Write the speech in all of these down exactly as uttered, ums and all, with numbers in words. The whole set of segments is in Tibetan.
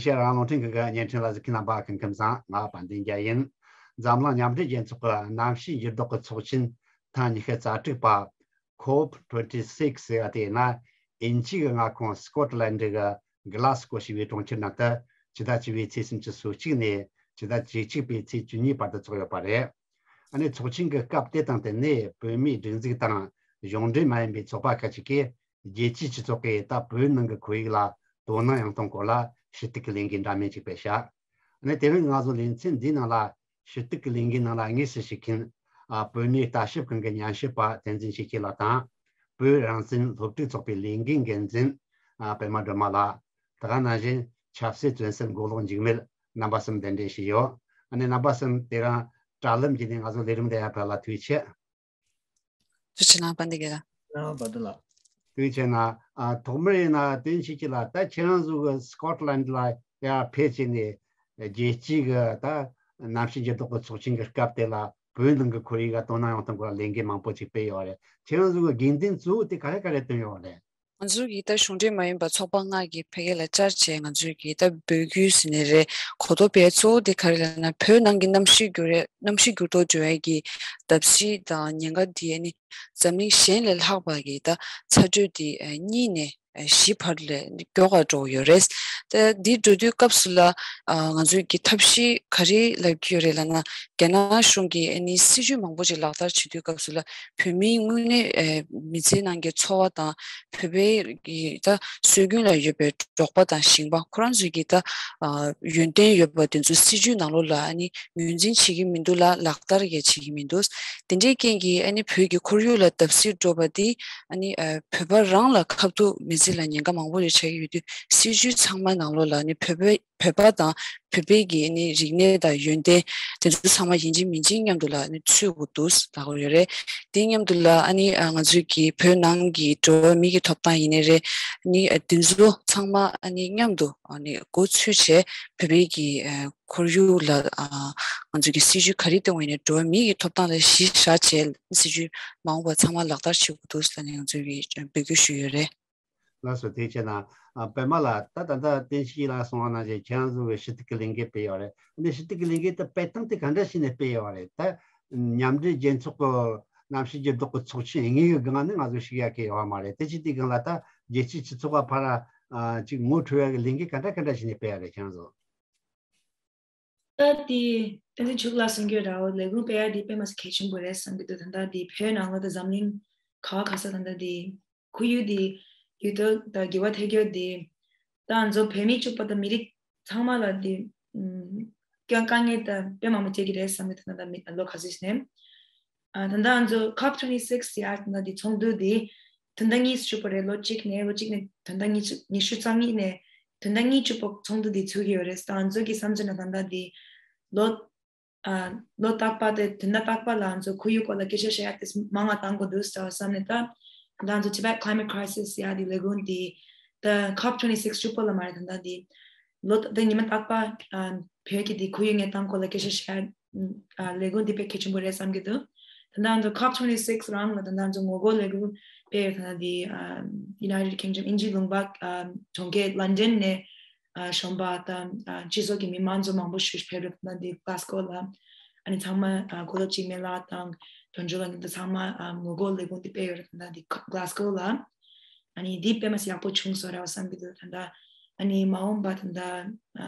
ཤེས་རང་རླུང་འཕྲིན་ཁང་གི་བརྙན་འཕྲིན་ལ་གཟིགས་མཁན་རྣམ་པ་སྐུ་ཁམས་བཟང་། ང་དཔལ་ལྡན་རྒྱལ་ཡིན། འཛམ་གླིང་མཉམ་འབྲེལ་རྒྱལ་ཚོགས་ཀྱི་གནམ་གཤིས་འགྱུར་ལྡོག་གི་ཚོགས་ཆེན་ཐེངས་ཉི་ཤུ་རྩ་དྲུག་པ། ཁོབ་ཊུ་ཝེན་ཊི་སིག་ཟེར་བ་དེ་ཡིན་ན། དབྱིན་ཇི་གི་མངའ་ཁོངས་སི་ཀོ་ཊི་ལན་ཌི་གི་གི་ལཱ་སི་ཀོ་ཞེས་པའི་གྲོང་ཁྱེར་ནང་དུ་ཕྱི་ཟླ་བཅུ་པའི་ཚེས་སུམ་ཅུ་སོ་གཅིག་ནས་ཕྱི་ཟླ་བཅུ་གཅིག་པའི་ཚེས་བཅུ་གཉིས་བར་དུ་འཚོགས་ཡོད་པ་རེད། ཨ་ནི་ཚོགས་ཆེན་གྱི་སྐབས་དེ་དང་བསྟུན་ནས་བོད་མིའི་སྒྲིག་འཛུགས་དང་གཞུང་འབྲེལ་མ་ཡིན་པའི་ཚོགས་པ་ཁག་ཅིག་གིས་རྒྱལ་སྤྱིའི་སྤྱི་ཚོགས་ཀྱིས་ད་བོད་ནང་གི་ཁོར་ཡུག་ལ་དོ་སྣང་ཡོང་སྟངས་སྐོར་ལ་ཞུ་གཏུག་གི་ལས་འགུལ་འདྲ་མིན་ཅིག་སྤེལ་ཤག་ཨ་ནི་དེ་རིང་ང་ཚོ་ལེ་ཚན་འདིའི་ནང་ལ་ཞུ་གཏུག་གི་ལས་འགུལ་ནང་ལ་དངོས་སུ་ཞུགས་མཁན། ཨ། བོད་གནས་ལྟ་ཞིབ་ཁང་གི་ཉམས་ཞིབ་པ་བསྟན་འཛིན་ཆོས་སྐྱིད་ལགས་དང་། བོད་རང་བཙན་སློབ་ཕྲུག་ཚོགས་པའི་ལས་འགུལ་འགན་འཛིན། ཨ། པད་མ་སྒྲོལ་མ་ལགས། དེ་ག་ནང་བཞིན་ཆབ་སྲིད་བཙོན་ཟུར་མགོ་ལོག་འཇིགས་མེད། རྣམ་པ་གསུམ་གདན་འདྲེན་ཞུས་ཡོད། ཨ་ནི་རྣམ་པ་གསུམ་དེ་རིང་དྲ་ལམ་བརྒྱུད་ནས་ང་ཚོ་ལས་རིམ་འདི་ཡར་ཕེབས་ལ་ཐུགས་རྗེ་ཆེ། ཐུགས་རྗེ་གནང་། དཔལ་ལྡན་རྒྱལ་ལགས། ལགས། ཐུགས་རྗེ་གནང་། ཨ། ཐོག་མར་ཡིན་ན་བསྟན་ཆོས་སྐྱིད་ལགས། ད་ཁྱེད་རང་ཚོ་གི་སི་ཀོ་ཊི་ལན་ཌི་ལ་ཡར་ཕེབས་བྱས་ནས་རྒྱལ་སྤྱིའི་གི་ད་གནམ་གཤིས་འགྱུར་ལྡོག་གི་ཚོགས་ཆེན་གྱི་སྐབས་དེ་ལ་བོད་ནང་གི་ཁོར་ཡུག་ལ་དོ་སྣང་ཡོང་སྟངས་སྐོར་ལ་ལས་འགུལ་མང་པོ་ཅིག་སྤེལ་ཡོད་རེད། ཁྱེད་རང་ཚོ་གི་དགོས་འདུན་གཙོ་བོ་དེ་ག་རེ་ག་རེ་བཏོན་ཡོད་རེད། ང་ཚོ་གི་ད་གཞུང་འབྲེལ་མ་ཡིན་པ་ཚོགས་པ་ལྔ་གིས་ཕ་གི་ལ་བཅར་བྱས། ང་ཚོ་གི་ད་འབོད་སྐུལ་ཟེར་ནའི་རེད། གོ་རྟོགས་སྤེལ་གཙོ་བོ་དེ་ག་རེ་ལབ་ན། བོད་ནང་གི་གནམ་གཤིས་འགྱུར་རེ་གནམ་གཤིས་འགྱུར་ལྡོག་འགྲོ་ཡ་གི་བརྡབ་གསིག་དང་ཉེན་ཁ་དེ་ནི་འཛམ་གླིང་གཞན་ལས་ལྷག་པ་གི་ད་ཚ་དྲོད་དེ་གཉིས་ནས་བཞི་བར་ལ་མགྱོགས་པར་འགྲོ་གི་ཡོད་རེད། ད་འདི་འགྲོ་དུས་སྐབས་སུ་ལ་ང་ཚོས་ཀྱི་ཐབས་ཤེས་ག་རེ་ལབ་ཀྱི་ཡོད་རེད་ལབ་ན། རྒྱ་ནག་གཞུང་གིས་ཨ་ནི་སྲིད་ཇུས་མང་པོ་ཅིག་ལག་བསྟར་བྱེད་དུས་སྐབས་སུ་ལ་བོད་མིའི་དངོས་གནས་མི་ཚེའི་ནང་གི་འཚོ་བ་དང་བོད་པའི་གི་ད་སྲོལ་རྒྱུན་ལ་ཡོད་པའི་འབྲོག་པ་དང་ཞིང་པ་ཁོ་རང་ཚོས་ཀྱི་ད་ཡོན་ཏན་ཡོད་པ་དེ་ཚོ་སྲིད་ཇུས་ནང་ལོགས་ལ་ཨ་ནི་ངོས་འཛིན་བྱེད་ཀྱི་མི་འདུག་ལ། ལག་བསྟར་ཡང་བྱེད་ཀྱི་མི་འདུག་དེ་འདྲའི་རྐྱེན་གྱིས་ཨ་ནི་བོད་ཀྱི་ཁོར་ཡུག་ལ་བརྡབ་གསིག་འགྲོ་བ་འདི་ཨ་ནི་ཨ་བོད་པ་རང་ལ་ཁ་ཐུག་མི་ཚེ་ལ་ཉེན་ཁ་མང་པོ་རེ་ཆགས་ཀྱི་ཡོད་དུས། སྲིད་ཇུས་ཚང་མ་ནང་ལོགས་ལ་ཨ་ནི་བོད་པའི་བོད་པ་དང་བོད་པའི་གི་ཨ་ནི་རིག་གནས་དང་ཡོན་ཏན་དེ་ཚོ་ཚང་མ་ཡིན་གཅིག་མིན་གཅིག་མཉམ་དུ་ལ་ཨ་ནི་ཚུད་དགོས་འདུག་ལབ་ཀྱི་ཡོད་རེད། དེ་མཉམ་དུ་ལ་ཨ་ནི་ཨ་ང་ཚོའི་གི་བོད་ནང་གི་འགྲོ་བ་མི་གི་ཐོབ་ཐང་ཡིན་ནའི་རེད། ཨ་ནི་ཨ་དེ་ཚོ་ཚང་མ་ཨ་ནི་མཉམ་དུ་ཨ་ནི་འགོ་ཚུད་བྱས། བོད་པའི་གི་ཨ་ཁོར་ཡུག་ལ་ཨ་ང་ཚོ་གི་སྲིད་ཇུས་ག་རེ་བཏོན་པ་ཡིན་ནའི་འགྲོ་བ་མི་གི་ཐོབ་ཐང་ལ་གཞི་བཞག་བྱས། སྲིད་ཇུས་མ་འོངས་པ་ཚང་མ་ལག་བསྟར་བྱེད་དགོས་འདུག་ལབ་ནས་ང་ཚོས་གི་འབོད་སྐུལ་ཞུས་ཡོད་རེད། ལགས་སོ། ཐུགས་རྗེ་གནང་། ཨ། པད་མ་ལགས། ད་ད་ལྟ་བསྟན་ཆོས་སྐྱིད་ལགས་གསུངས་པ་ནང་བཞིན་ཁྱེད་རང་ཚོ་གི་ཞུ་གཏུག་གི་ལས་འགུལ་སྤེལ་ཡོད་རེད། འདི་ཞུ་གཏུག་གི་ལས་འགུལ་དེ་སྤེལ་སྟངས་དེ་ག་འདྲ་བྱས་ནས་སྤེལ་ཡོད་རེད། ད་མཉམ་འབྲེལ་རྒྱལ་ཚོགས་ཀྱི་གནམ་གཤིས་འགྱུར་ལྡོག་གི་ཚོགས་ཆེན་དངོས་ཀྱི་སྒང་ནས་ང་ཚོ་ཞུགས་ཡག་གི་ཡོད་མ་རེད། དེ་བྱས་དུས་སྒང་ལ་ད་རྒྱལ་སྤྱིའི་སྤྱི་ཚོགས་པ་ཕར་ཨ་ཅིག་ངོ་འཕྲོད་ཡག་གི་ལས་འགུལ་ག་འདྲ་ག་འདྲ་བྱས་ནས་སྤེལ་ཡོད་རེད་ཁྱེད་རང་ཚོ། ད་དེ་བསྟན་འཛིན་ཕྱུག་ལགས་གསུང་གི་ཡོད་རེད། ལས་འགུལ་སྤེལ་ཡ་དེ་དཔེ་མ་སྲིད་གལ་ཆེན་པོ་རེད་བསམ་གྱི་འདུག་ད་ལྟ་དེ་བོད་ནང་ལོགས་དང་འཛམ་གླིང་ག་བ་ག་ས་ད་ལྟ་དེ་ཁོར་ཡུག་དེ་འགྱུར་ལྡོག་དང་འགྱུར་བ་ཐེབས་རྒྱུ་དེ། ད་ང་ཚོ་བོད་མི་གཅིག་པོ་དང་མི་རིགས་ཚང་མ་ལ་དེ་ཨམ་དཀའ་དཀའ་ངལ་དང་དཔེ་མང་པོ་སྤྲད་ཀྱི་རེད་བསམ་གྱི་འདུག་ད་ལྟ་མི་ལོ་ག་ཚོད་ནས། ཨ། ད་ལྟ་ང་ཚོ་ཁོབ་ཊུ་ཝེན་ཊི་སིག་ཟེར་ཡ་ད་ལྟ་དེ་ཚོགས་འདུ་དེ་ད་ལྟ་གཉིས་སུ་གྱུར་པ་རེད། ལོ་གཅིག་ནས་ལོ་གཅིག་ནས་ད་ལྟ་ཉི་ཤུ་ཉི་ཤུ་རྩ་གཉིས་ནས་ད་ལྟ་གཉིས་གྱུར་པ་ཚོགས་འདུ་དེ་ཚུགས་ཀྱི་ཡོད་རེད། ད་ང་ཚོ་གི་བསམ་ཚུལ་ནང་ད་ལྟ་དེ་ལོ་ཨ་ལོ་རྟག་པ་དེ་དུས་རྟག་པ་ལ་ང་ཚོ་ཁོར་ཡུག་སྐོར་ལ་སྐད་ཆ་བཤད་ཡ་དེ་མང་བ་གཏང་དགོས་འདུག་ཟེར་བ་བསམ་ནས། ད་ད་ང་ཚོ་Tibet Climate Crisis ཟེར་ཡ་དེ་ལས་འགུལ་དེ་ད་ཁོབ་ཊུ་ཝེན་ཊི་སིག་གྱུར་པ་ལ་མ་རེད། ད་ལྟ་དེ་ལོ་ད་ཉི་མ་རྟག་པ་ཨ་བོད་ཀྱི་དེ་ཁོར་ཡུག་གནས་སྟངས་སྐོར་ལ་སྐད་ཆ་བཤད་ཡ་ཨ་ལས་འགུལ་འདི་དཔེ་གལ་ཆེན་པོ་རེད་བསམ་གྱི་འདུག་ད་ལྟ་ང་ཚོ་ཁོབ་ཊུ་ཝེན་ཊི་སིག་རང་ལ་ད་ལྟ་ང་ཚོ་ངོ་རྒོལ་ལས་འགུལ་སྤེལ་ཡོད། ད་ལྟ་དེ་ཨ་United Kingdom དབྱིན་ཇི་ལུང་པ་ཨ་གྲོང་ཁྱེར་ལན་ཌན་ནས་ཨ་གཞོན་པ་དང་ཨ་སྤྱི་ཚོགས་ཀྱི་མི་མང་ཚོ་མང་པོ་ཞིག་ཕེབས་རེད། ད་ལྟ་དེ་Glasgow ལ་ཨ་ནི་ཚང་མ་ཨ་གོ་ལོག་འཇིགས་མེད་ལགས་དང་དོན་གྲུབ་ལགས་ཚང་མ་ཨ་ངོ་རྒོལ་ལས་འགུལ་འདི་སྤེལ་ཡོད་རེད། ད་ལྟ་དེ་Glasgow ལ་ཨ་ནི་འདི་དཔེ་མ་སྲིད་ཡག་པོ་བྱུང་སོང་རེད་བསམ་གྱི་འདུག་ད་ལྟ་ཨ་ནི་མ་འོངས་པ་ད་ལྟ་ཨ་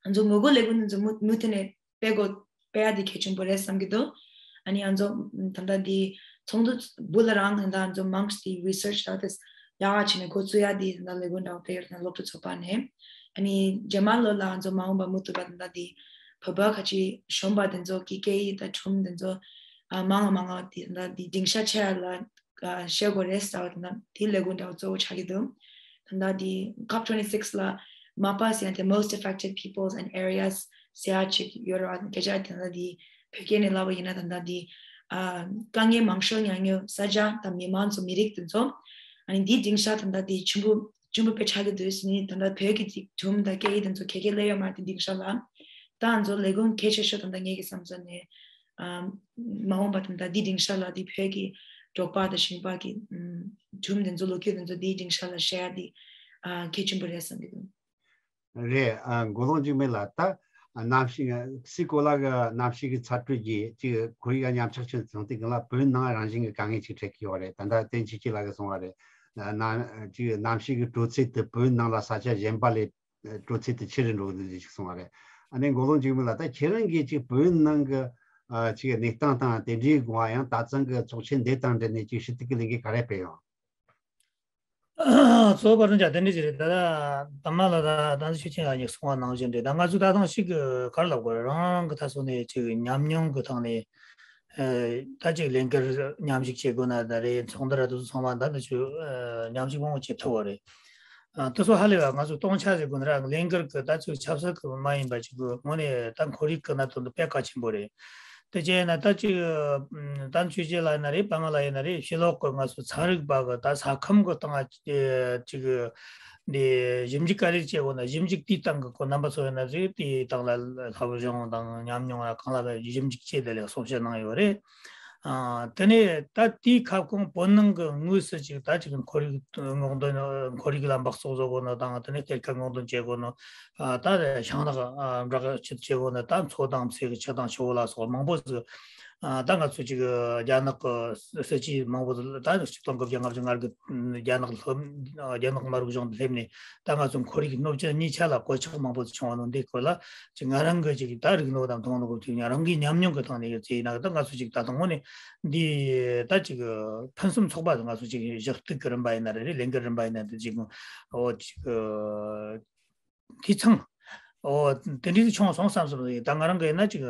ང་ཚོ་ངོ་རྒོལ་ལས་འགུལ་འདི་ཚོ་མུ་མུ་མཐུད་ནས་སྤེལ་དགོས། སྤེལ་ཡ་དེ་གལ་ཆེན་པོ་རེད་བསམ་གྱི་འདུག་ཨ་ནི་ང་ཚོ་ད་ལྟ་འདི་ཚོགས་འདུ་སྦུག་ལ་རང་ད་ལྟ་ང་ཚོ་མང་ཆེ་དེ་རི་སར་ཆི་ད་དེ་ཡག་ག་བྱས་ནས་འགོ་བཙུགས་ཡ་དེ་ད་ལྟ་ལས་འགུལ་འདྲ་བོ་སྤེལ་ཡོད་རེད། ད་ལྟ་སློབ་ཕྲུག་ཚོགས་པ་ནས་ཨ་ནི་རྗེས་མ་ལོ་ལ་ང་ཚོ་མ་འོངས་པ་མུ་མཐུད་པ་ད་ལྟ་འདི་བོད་པ་ཁ་ཅིག་གཞོན་པ་དེ་ཚོ་གི་སྐད་ཡིག་དང་སྒྲུང་དེ་ཚོ་ཨ་མང་ང་མང་ང་དེ་ད་ལྟ་འདི་སྡིངས་ཆ་ཆེ་ཡ་ལ་ཨ་བཤད་དགོས་རེད་ཟེར་བ་དེ་ད་དེ་ལས་འགུལ་འདྲ་བོ་གཙོ་བོ་ཆགས་ཀྱི་འདུག་ད་ལྟ་དེ་ཁོབ་ཊུ་ཝེན་ཊི་སིག་ལ་མ་པ་ཟེར་ཡ་དེ་most affected peoples and areas ཟེར་ཡ་ཅིག་ཡོད་རེད་བ། སྐད་ཆ་དེ་ད་ལྟ་དེ་བོད་སྐད་ནས་ལབ་པ་ཡིན་ན་ད་ལྟ་དེ་ཨ་དཀའ་ངལ་མང་ཤོས་མྱོང་མྱོང་ས་ཆ་དང་མི་མང་ཚོ་མི་རིགས་དེ་ཚོ་ཨ་ནི་འདི་སྡིངས་ཆ་ད་ལྟ་དེ་ཆེན་པོ་ཆེན་པོ་དཔེ་ཆགས་ཀྱི་འདུག་ཟེར་ནས། ད་ལྟ་བོད་ཀྱི་སྒྲུང་དང་སྐད་ཡིག་དེ་ཚོ་ཁྱད་ཁྱད་ལས་ཡོད་མ་རེད། དེ་སྡིངས་ཆ་ལ་ད་ང་ཚོ་ལས་འགུལ་གལ་ཆེ་ཤོས་ད་ལྟ་ངེད་ཀྱི་བསམ་ཚུལ་ནས་ཨ་མ་འོངས་པ་ད་ལྟ་འདི་སྡིངས་ཆ་ལ་དེ་བོད་ཀྱི་འབྲོག་པ་དང་ཞིང་པ་གི་ཨམ་སྒྲུང་དེ་ཚོ་ལོ་རྒྱུས་དེ་ཚོ་འདི་སྡིངས་ཆ་ལ་བཤད་ཡ་དེ་ཨ་གལ་ཆེན་པོ་རེད་བསམ་གྱི་འདུག་རེད། ཨ། མགོ་ལོག་འཇིགས་མེད་ལགས། ད་གནམ་གཤིས་སའི་གོ་ལ་གི་གནམ་གཤིས་ཀྱི་ཚ་དྲོད་ཀྱིས་ཅིག་ཁོར་ཡུག་ཉམས་ཆག་ཕྱིན་སོང་དུས་སྒང་ལ་བོད་ནང་རང་བཞིན་གྱི་དཀའ་ངལ་ཅིག་འཕྲད་ཀྱི་ཡོད་རེད། ད་ལྟ་བསྟན་ཆོས་སྐྱིད་ལགས་ཀྱིས་གསུངས་པ་རེད། ཨ། ན། ཅིག་གནམ་གཤིས་ཀྱི་དྲོད་ཚད་དེ་བོད་ནང་ལ་ས་ཆ་གཞན་པ་ལས་དྲོད་ཚད་དེ་ཆེ་རུ་འགྲོ་གི་འདུག་ཅེས་གསུངས་པ་རེད། ཨ་ནི་མགོ་ལོག་འཇིགས་མེད་ལགས། ད་ཁྱེད་རང་གིས་ཅིག་བོད་ནང་གི། ཨ། ཅིག་གནས་སྟངས་དང་དེ་འདྲའི་སྒང་ཡང་ད་ཐེངས་ཀྱི་ཚོགས་ཆེན་འདི་དང་འབྲེལ་ནས་ཅིག་ཞུ་གཏུག་གི་ལས་འགུལ་ག་རེ་སྤེལ་ཡོང་། གཙོ་བོ་བར་འདྲ་དེ་འདྲ་ཞིག་རེད། ད་ལྟ་དང་མ་ལ་ད་ད་ཆོས་ཅན་ལ་ཉིག་གསུང་བ་ནང་བཞིན་རེད། ད་ང་ཚོ་ད་ཐེངས་ཤིག་གི་ག་རེ་ལབ་དགོས་རེད། རང་རང་གི་ད་སོ་ནས་ཅིག་ཉམས་མྱོང་གི་ཐོག་ནས། ཨ། ད་ཅིག་ལས་འགུལ་མཉམ་ཞུགས་བྱེད་དགོས་ན་ད་རེད། ཚོགས་འདུ་ར་དུ་ཚང་མ་ད་ནི་ཆུ་ཨ། མཉམ་ཞུགས་མང་པོ་བྱེད་ཐུབ་པ་རེད། ཨ། དེ་ཚོ་ཧ་ལས་པ་ང་ཚོ་སྟོང་ཆ་ཟེར་དགོས་ན་ར་ལས་འགུལ་གི་ད་ཚོད་ཆབ་སྲིད་གི་མ་ཡིན་པ་ཅིག་གི་དངོས་གནས་ད་ཁོར་ཡུག་གི་གནད་དོན་དེ་དཔེ་གལ་ཆེན་པོ་རེད། དེ་བྱས་ན་ད་ཅིག་ཨ། ད་ཆོས་རྒྱལ་ལ་ཡིན་ན་རེད། པདྨ་ལ་ཡིན་ན་རེད། ཕྱི་ལོགས་གི་ང་ཚོ་ཚན་རིག་པ་གི་ད་ས་ཁམས་གི་སྟེང་ཨ། ཅིག་འདི་ཞིབ་འཇུག་ག་རེ་བྱེད་དགོས་ན་ཞིབ་འཇུག་དེའི་སྟེང་གི་ཁོ་རྣམ་པ་ཚོ་ཡིན་ན་རེད། དེའི་སྟེང་ལ་ལྷབ་སྦྱོང་དང་ཉམས་མྱོང་ལ་གང་ལ་ཞིབ་འཇུག་བྱས་དེ་ལས་གསུང་བཤད་གནང་ཡོད་རེད། ཨ། དེ་ནས་ད་དེའི་ཁ་སྐོང་བོད་ནང་གི་དངོས་སུ་ཅིག་ད་ཅིག་ཁོར་ཡུག་སྔོག་འདོན། ཁོར་ཡུག་ལ་འབག་བཙོག་བཟོ་དགོས་ནོ་དང་། དེ་ནས་གཏེར་ཁ་སྔོག་འདོན་བྱེད་དགོས་ནོ། ཨ། ད་ཤིང་ནགས་ཨ། འབྲོག་ཁྱུ་བྱེད་དགོས་ནོ། ད་མཚོ་དང་མཚེའུ་གི་ཆུ་དང་ཆུ་བོ་ལ་སོགས་མང་པོ་ཟིག་ཨ། ད་ང་ཚོ་ཅིག་རྒྱ་ནག་གི་སྲིད་ཇུས་མང་པོ་ཟིག་ད་ཆིག་སྟོང་དགུ་བརྒྱ་ལྔ་བཅུ་ང་དགུ་རྒྱ་ནག་སློབ། རྒྱ་ནག་དམར་པོ་གཞུང་དུ་སླེབས་ནས་ད་ང་ཚོ་ཁོར་ཡུག་གནོད་སྐྱོན་གཉིས་ཆ་ལ་གོད་ཆག་མང་པོ་ཟིག་བྱུང་བ་ནོ། འདི་སྐོར་ལ་ཅིག་ང་རང་གི་ཅིག་ད་རིག་ནོ་དང་མཐོང་ནོ་གི་ཅིག་ང་རང་གི་ཉམས་མྱོང་གི་ཐོག་ནས་ཡོད་ཚེ་ཡིན་ན། ད་ང་ཚོ་ཅིག་ད་དུང་དངོས་གནས་འདི་ད་ཅིག་ཕུན་སུམ་ཚོགས་པ་ང་ཚོ་ཅིག་ཞུ་གཏུག་གི་རིམ་པ་ཡིན་ན་རེད། ལས་འགུལ་རིམ་པ་ཡིན་ན་འདི་ཅིག་འོ་ཅིག་འཐུས་ཚང་། འོ། དེ་འདྲའི་བྱུང་སོང་བསམ་སོང་། ད་ང་རང་གི་ཡིན་ན་ཅིག་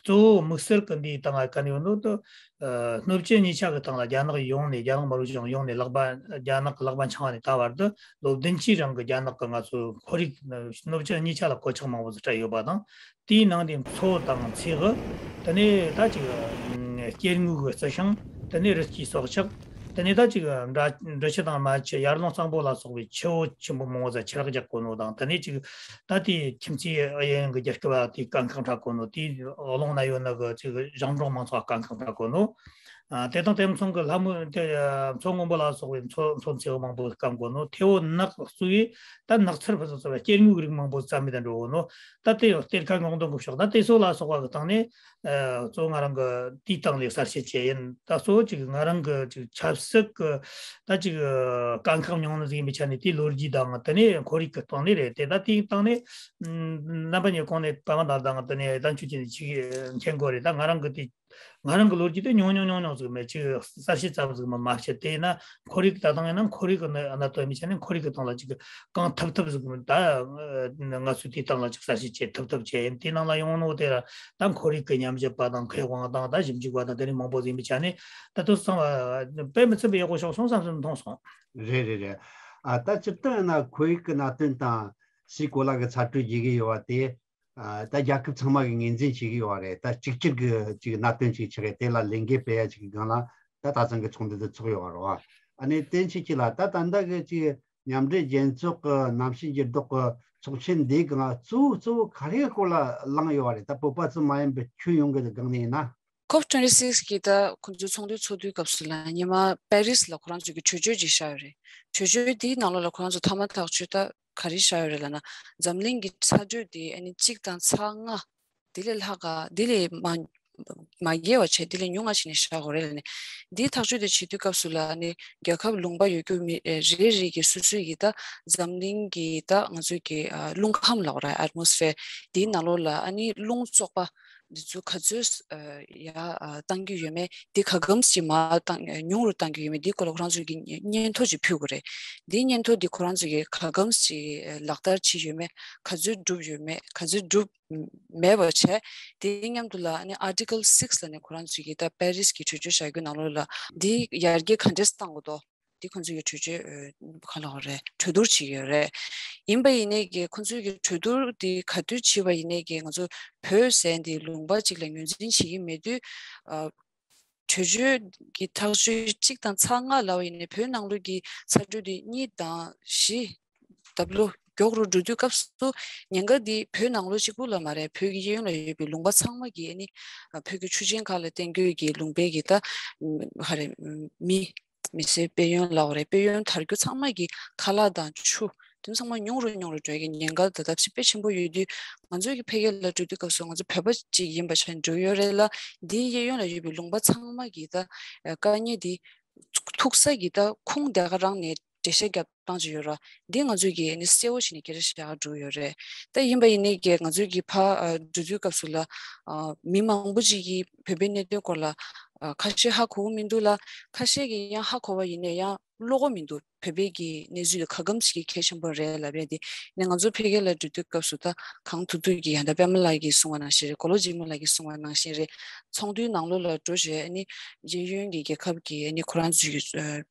གཙོ་བོ་དམིགས་བསལ་གི་འདིའི་སྟེང་ང་ག་ནས་ཡོང་འདུག་ཏུ། ཨ། གནོད་སྐྱོན་གཉིས་ཆ་གི་སྟེང་ལ་རྒྱ་ནག་ཡོང་ནས། རྒྱ་ནག་དམར་པོ་གཞུང་ཡོང་ནས་ལག་པ། རྒྱ་ནག་གི་ལག་པ་འཆང་བ་ནས་ད་བར་དུ་ལོ་བདུན་ཅུའི་རིང་གི་རྒྱ་ནག་གི་ང་ཚོ་ཁོར་ཡུག་གནོད་སྐྱོན་གཉིས་ཆ་ལ་གོད་ཆག་མང་པོ་ཟིག་སྤྲད་ཡོད་པ་དང་། དེའི་ནང་དེ་མཚོ་དང་མཚེའུ། དེ་ནས་ད་ཅིག་སྐྱེ་དངོས་ཀྱི་རྩི་ཤིང་། དེ་ནས་རི་སྐྱེས་སྲོག་ཆགས། དེ་ནས་ད་ཅིག་འབྲི་འབྲི་ཆུ་དང་རྨ་ཆུ། ཡར་ཀླུང་གཙང་པོ་ལ་སོགས་པའི་ཆུ་བོ་ཆེན་པོ་མང་བོ་ཟིག་ཆུ་རགས་རྒྱག་གོ་ནོ་དང་། དེ་ནས་ཅིག་ད་དེའི་ཁྱིམ་མཚེས་གཡས་གཡོན་གྱི་རྒྱལ་ཁབ་དེའི་དཀའ་ཁག་འཕྲད་གོ་ནོ། དེའི་གླིང་ན་ཡོད་ནོ་གི་ཅིག་ཞིང་འབྲོག་མང་ཚོགས་དཀའ་ཁག་འཕྲད་གོ་ནོ། ཨ། དེ་དང་དེ་མཚུངས་ཀྱི་ལྷ་མོ་དེ་མཚོ་སྔོན་པོ་ལ་སོགས་པའི་མཚོ་མཚོ་མཚེའུ་མང་པོ་སྐམ་གོ་ནོ། ཐེ་བོ་ནགས་གཙོ་བོའི་ད་ནགས་ཚལ་ཕུན་སུམ་ཚོགས་པའི་སྐྱེ་དངོས་རིགས་མང་པོ་རྩ་མེད་དུ་འགྲོ་གོ་ནོ། ད་དེ་གཏེར་ཁ་སྔོག་འདོན་གྱི་ཕྱོགས། ད་དེ་ཚོ་ལ་སོགས་པ་གི་སྟེང་ནས། ཨ། གཙོ་བོ་ང་རང་གི་དེའི་སྟེང་ལས་གསལ་བཤད་བྱས་ཡིན། ད་གཙོ་བོ་ཅིག་ང་རང་གི་ཅིག་ཆབ་སྲིད་ཀྱི་ད་ཅིག་དཀའ་ཁག་མྱོང་ནི་ཟིག་ཡིན་པའི་ཆ་ནས་དེའི་ལོ་རྒྱུས་དང་། དེ་ནས་ཁོར་ཡུག་གི་སྟེང་ནས་རེད་དེ། ད་དེའི་སྟེང་ནས་རྣམ་པ་གཉིས་གོང་ནས་པདྨ་ལགས་དང་དེ་ནས་ད་ཆོས་ཅན་ཅིག་མཁྱེན་གོ་རེད། ད་ང་རང་གི་དེ། ང་རང་གི་ལོ་རྒྱུས་དེ་ཉུང་ཉུང་ཉུང་ཉུང་ཟིག་མེད། ཅིག་གསལ་བཤད་ཙམ་ཟིག་མ་མ་བྱས། དེ་ཡིན་ན་ཁོར་ཡུག་ད་དང་ཡིན་ན་ཁོར་ཡུག་གི་གནད་དོན་མི་ཆ་ནས་ཁོར་ཡུག་གི་སྟེང་ལ་ཅིག་གང་ཐུབ་ཐུབ་ཟིག་ད་ང་ཚོས་དེའི་སྟེང་ལ་ཅིག་གསལ་བཤད་བྱེད་ཐུབ་ཐུབ་བྱས་ཡིན། དེའི་ནང་ལ་ཡོང་ནོ་དེ་ལ་ད་ཁོར་ཡུག་གི་ཉམས་ཞིབ་པ་དང་མཁས་དབང་དང་ད་ཞིབ་འཇུག་པ་དང་དེ་རིགས་མང་པོ་ཟིག་མི་ཆ་ནས་ད་དུང་གསང་བ་དཔེ་མི་སྲིད་པའི་ཡག་པོ་ཤོག་སོང་བསམ་བསམ་མཐོང་སོང་། རེད་རེད་རེད། ཨ། ད་སྤྱིར་བཏང་ཡིན་ན་ཁོར་ཡུག་གི་གནད་དོན་དང་སའི་གོ་ལ་གི་ཚ་དྲོད་རྒྱས་ཀྱི་ཡོད་པ་དེ། ཨ། ད་རྒྱལ་ཁབ་ཚང་མ་གིས་ངོས་འཛིན་བྱེད་ཀྱི་ཡོད་རེད། ད་གཅིག་གྱུར་གྱི་ཅིག་གནད་དོན་ཅིག་ཆགས་རེད། དེ་ལ་ལས་འགུལ་སྤེལ་ཡ་ཅིག་གི་སྒང་ལ་ད་ད་ཐེངས་ཀྱི་ཚོགས་འདུ་འདི་ཚོགས་ཡོད་རེད་བ། ཨ་ནི་བསྟན་ཆོས་སྐྱིད་ལགས། ད་ད་ལྟ་གི་ཅིག་མཉམ་འབྲེལ་རྒྱལ་ཚོགས་ཀྱི་གནམ་གཤིས་འགྱུར་ལྡོག་གི་ཚོགས་ཆེན་འདིའི་སྒང་ལ་གཙོ་བོ་གཙོ་བོ་ག་རེའི་སྐོར་ལ་གླེང་ཡོད་རེད། ད་བོད་པ་ཙམ་མ་ཡིན་པའི་ཁྱོན་ཡོངས་ཀྱི་སྒང་ནས་ཡིན་ན། ཁོབ་ཊུ་ཝེན་ཊི་སིགས་ཀྱི་ད་ཁོང་ཚོའི་ཚོགས་འདུ་ཚོགས་དུས་སྐབས་སུ་ལ་ཉི་མ་པེ་རིས་ལ་ཁོ་རང་ཚོ་གི་གྲོས་ཆོད་ཅིག་བཞག་ཡོད་རེད། གྲོས་ཆོད་དེའི་ནང་ལོགས་ལ་ཁོ་རང་ཚོ་མཐའ་མ་ཐག་ཆོད་ད་ག་རེ་བཞག་ཡོད་རེད་ལབ་ན། འཛམ་གླིང་གི་ཚ་དྲོད་དེ་ཨ་ནི་གཅིག་དང་ཚེག་ལྔ་དེ་ལས་ལྷག་ག་དེ་ལས་མ་མ་བརྒལ་བ་བྱས། དེ་ལས་ཉུང་ང་བྱས་ནས་བཞག་དགོས་རེད་ལབ་ནས། འདིའི་ཐག་གཅོད་དེ་བྱེད་དུས་སྐབས་སུ་ལ་ཨ་ནི་རྒྱལ་ཁབ་ལུང་པ་ཡོད་རྒྱུ་མི་རེ་རེ་གི་སོ་སོའི་གི་ད་འཛམ་གླིང་གི་ད་ང་ཚོའི་གི་ཨ་རླུང་ཁམས་ལབ་དགོས་རེད། ཨེཊ་མོ་སི་ཕི་ཡར། དེའི་ནང་ལོགས་ལ་ཨ་ནི་རླུང་བཙོག་པ་འདི་ཚོ་ག་ཚོད་ཨ་ཡར་ཨ་བཏང་གི་ཡོད་མེད། འདི་ག་གམ་ཞིག་མར་བཏང་ཉུང་རུ་བཏང་གི་ཡོད་མེད། འདི་སྐོར་ལ་ཁོ་རང་ཚོས་ཀྱི་སྙན་ཐོ་ཅིག་ཕུལ་དགོས་རེད། འདིའི་སྙན་ཐོ་འདི་ཁོ་རང་ཚོས་ཀྱི་ག་གམ་ཞིག་ལག་བསྟར་བྱས་ཡོད་མེད། ག་ཚོད་བསྒྲུབས་ཡོད་མེད། ག་ཚོད་བསྒྲུབས་མེད་པ་བྱས། དེའི་མཉམ་དུ་ལ་ཨ་ནི་ཨར་ཊི་ཀལ་སིགས་ལབ་ནས་ཁོ་རང་ཚོས་ཀྱི་ད་པེ་རིས་ཀྱི་གྲོས་ཆོད་བཞག་རྒྱུ་ནང་ལོགས་ལ་འདི་ཡར་རྒྱས་ག་འདྲས་བཏང་དགོས་འདུག་འདི་ཁོང་ཚོས་ཀྱི་གྲོས་ཆོད་ཨ་ག་ལབ་དགོས་རེད། གྲོས་བསྡུར་བྱས་ཡོད་རེད། ཡིན་པ་ཡིན་ནའི་གི་ཁོང་ཚོས་ཀྱི་གྲོས་བསྡུར་འདི་ག་དུས་བྱས་པ་ཡིན་ནའི་གི་ང་ཚོ་བོད་ཟེར་འདི་ལུང་པ་གཅིག་ལ་ངོས་འཛིན་བྱེད་ཀྱི་མེད་དུས། ཨ་གྲོས་ཆོད་ཀྱི་ཐག་གཅོད་གཅིག་དང་ཚེག་ལྔ་ལབ་པ་ཡིན་ནའི་བོད་ནང་ལོགས་ཀྱི་ཚ་དྲོད་འདི་གཉིས་དང་བཞི་ལྡབ་ལོ་མགྱོགས་རུ་འགྲོ་དུས་སྐབས་སུ། ཉེན་ཁ་འདི་བོད་ནང་ལོགས་གཅིག་པུ་ལ་མ་རེད། བོད་ཀྱི་གཡས་གཡོན་ལ་ཡོད་པའི་ལུང་པ་ཚང་མ་གི་ཨ་ནི་བོད་ཀྱི་ཆུ་ཆེན་ཁག་ལ་བརྟེན་རྒྱུ་གི་ལུང་པའི་གི་ད་ག་རེ་མི་མི་སེར་དཔལ་ཡོན་ལབ་དགོས་རེད། དཔལ་ཡོན་དར་རྒྱུ་ཚང་མ་གི་ཁ་ལག་དང་ཆུ་ དེ་ཚང་མ་ཉུང་རུ་ཉུང་རུ་འགྲོ་ཡ་གི་ཉེན་ཁ་ད་ལྟ་དཔེ་ཆེན་པོ་ཡོད་དུས། ང་ཚོའི་གི་ཕ་གི་ལ་འགྲོ་དུས་སྐབས་སུ་ང་ཚོ་བོད་པ་གཅིག་ཡིན་པ་ཆ་འགྲོ་ཡོད་རེད་ལ། འདིའི་གཡས་གཡོན་ལ་ཡོད་པའི་ལུང་པ་ཚང་མ་གི་ད་དཀའ་ངལ་འདི་ཐུག་ས་གི་ད་ཁུངས་དེ་ག་རང་ནས་འགྲེལ་བཤད་རྒྱབ་སྟངས་ཅིག་ཡོད་ར། འདི་ང་ཚོས་ཀྱིས་ནི་གསལ་བོ་བྱས་ནས་སྐད་ཆ་བཤད་ག་འགྲོ་ཡོད་རེད། ད་ཡིན་པ་ཡིན་ནའི་ཀྱི་ང་ཚོས་ཀྱིས་ཕར་ཨ་འགྲོ་དུས་སྐབས་སུ་ལ་ཨ་མི་མང་པོ་ཅིག་གིས་བོད་པའི་གནད་དོན་སྐོར་ལ་ཨ་ཁ་ཤས་ཧ་གོ་གི་མི་འདུག་ལ། ཁ་ཤས་ཀྱིས་ཡང་ཧ་གོ་བ་ཡིན་ནའི་ཡང་ཀློག་གི་མི་འདུག་བོད་པའི་ཀྱི་གནས་ཚུལ་དེ་ག་གམ་ཞིག་གི་གལ་ཆེན་པོ་རེད་ལབ་ཡ་དེ། ནི་ང་ཚོ་ཕ་གི་ལ་འགྲོ་དུས་སྐབས་སུ་ད་གང་ཐུབ་ཐུབ་ཀྱིས་ཡང་ད་པད་མ་ལགས་ཀྱིས་གསུངས་པ་ནང་བཞིན་རེད། མགོ་ལོག་འཇིགས་མེད་ལགས་ཀྱིས་གསུངས་པ་ནང་བཞིན་རེད། ཚོགས་འདུའི་ནང་ལོགས་ལ་འགྲོ་བྱས་ནི་གཡས་གཡོན་གྱི་རྒྱལ་ཁབ་ཀྱི་ནི་ཁོ་རང་ཚོའི་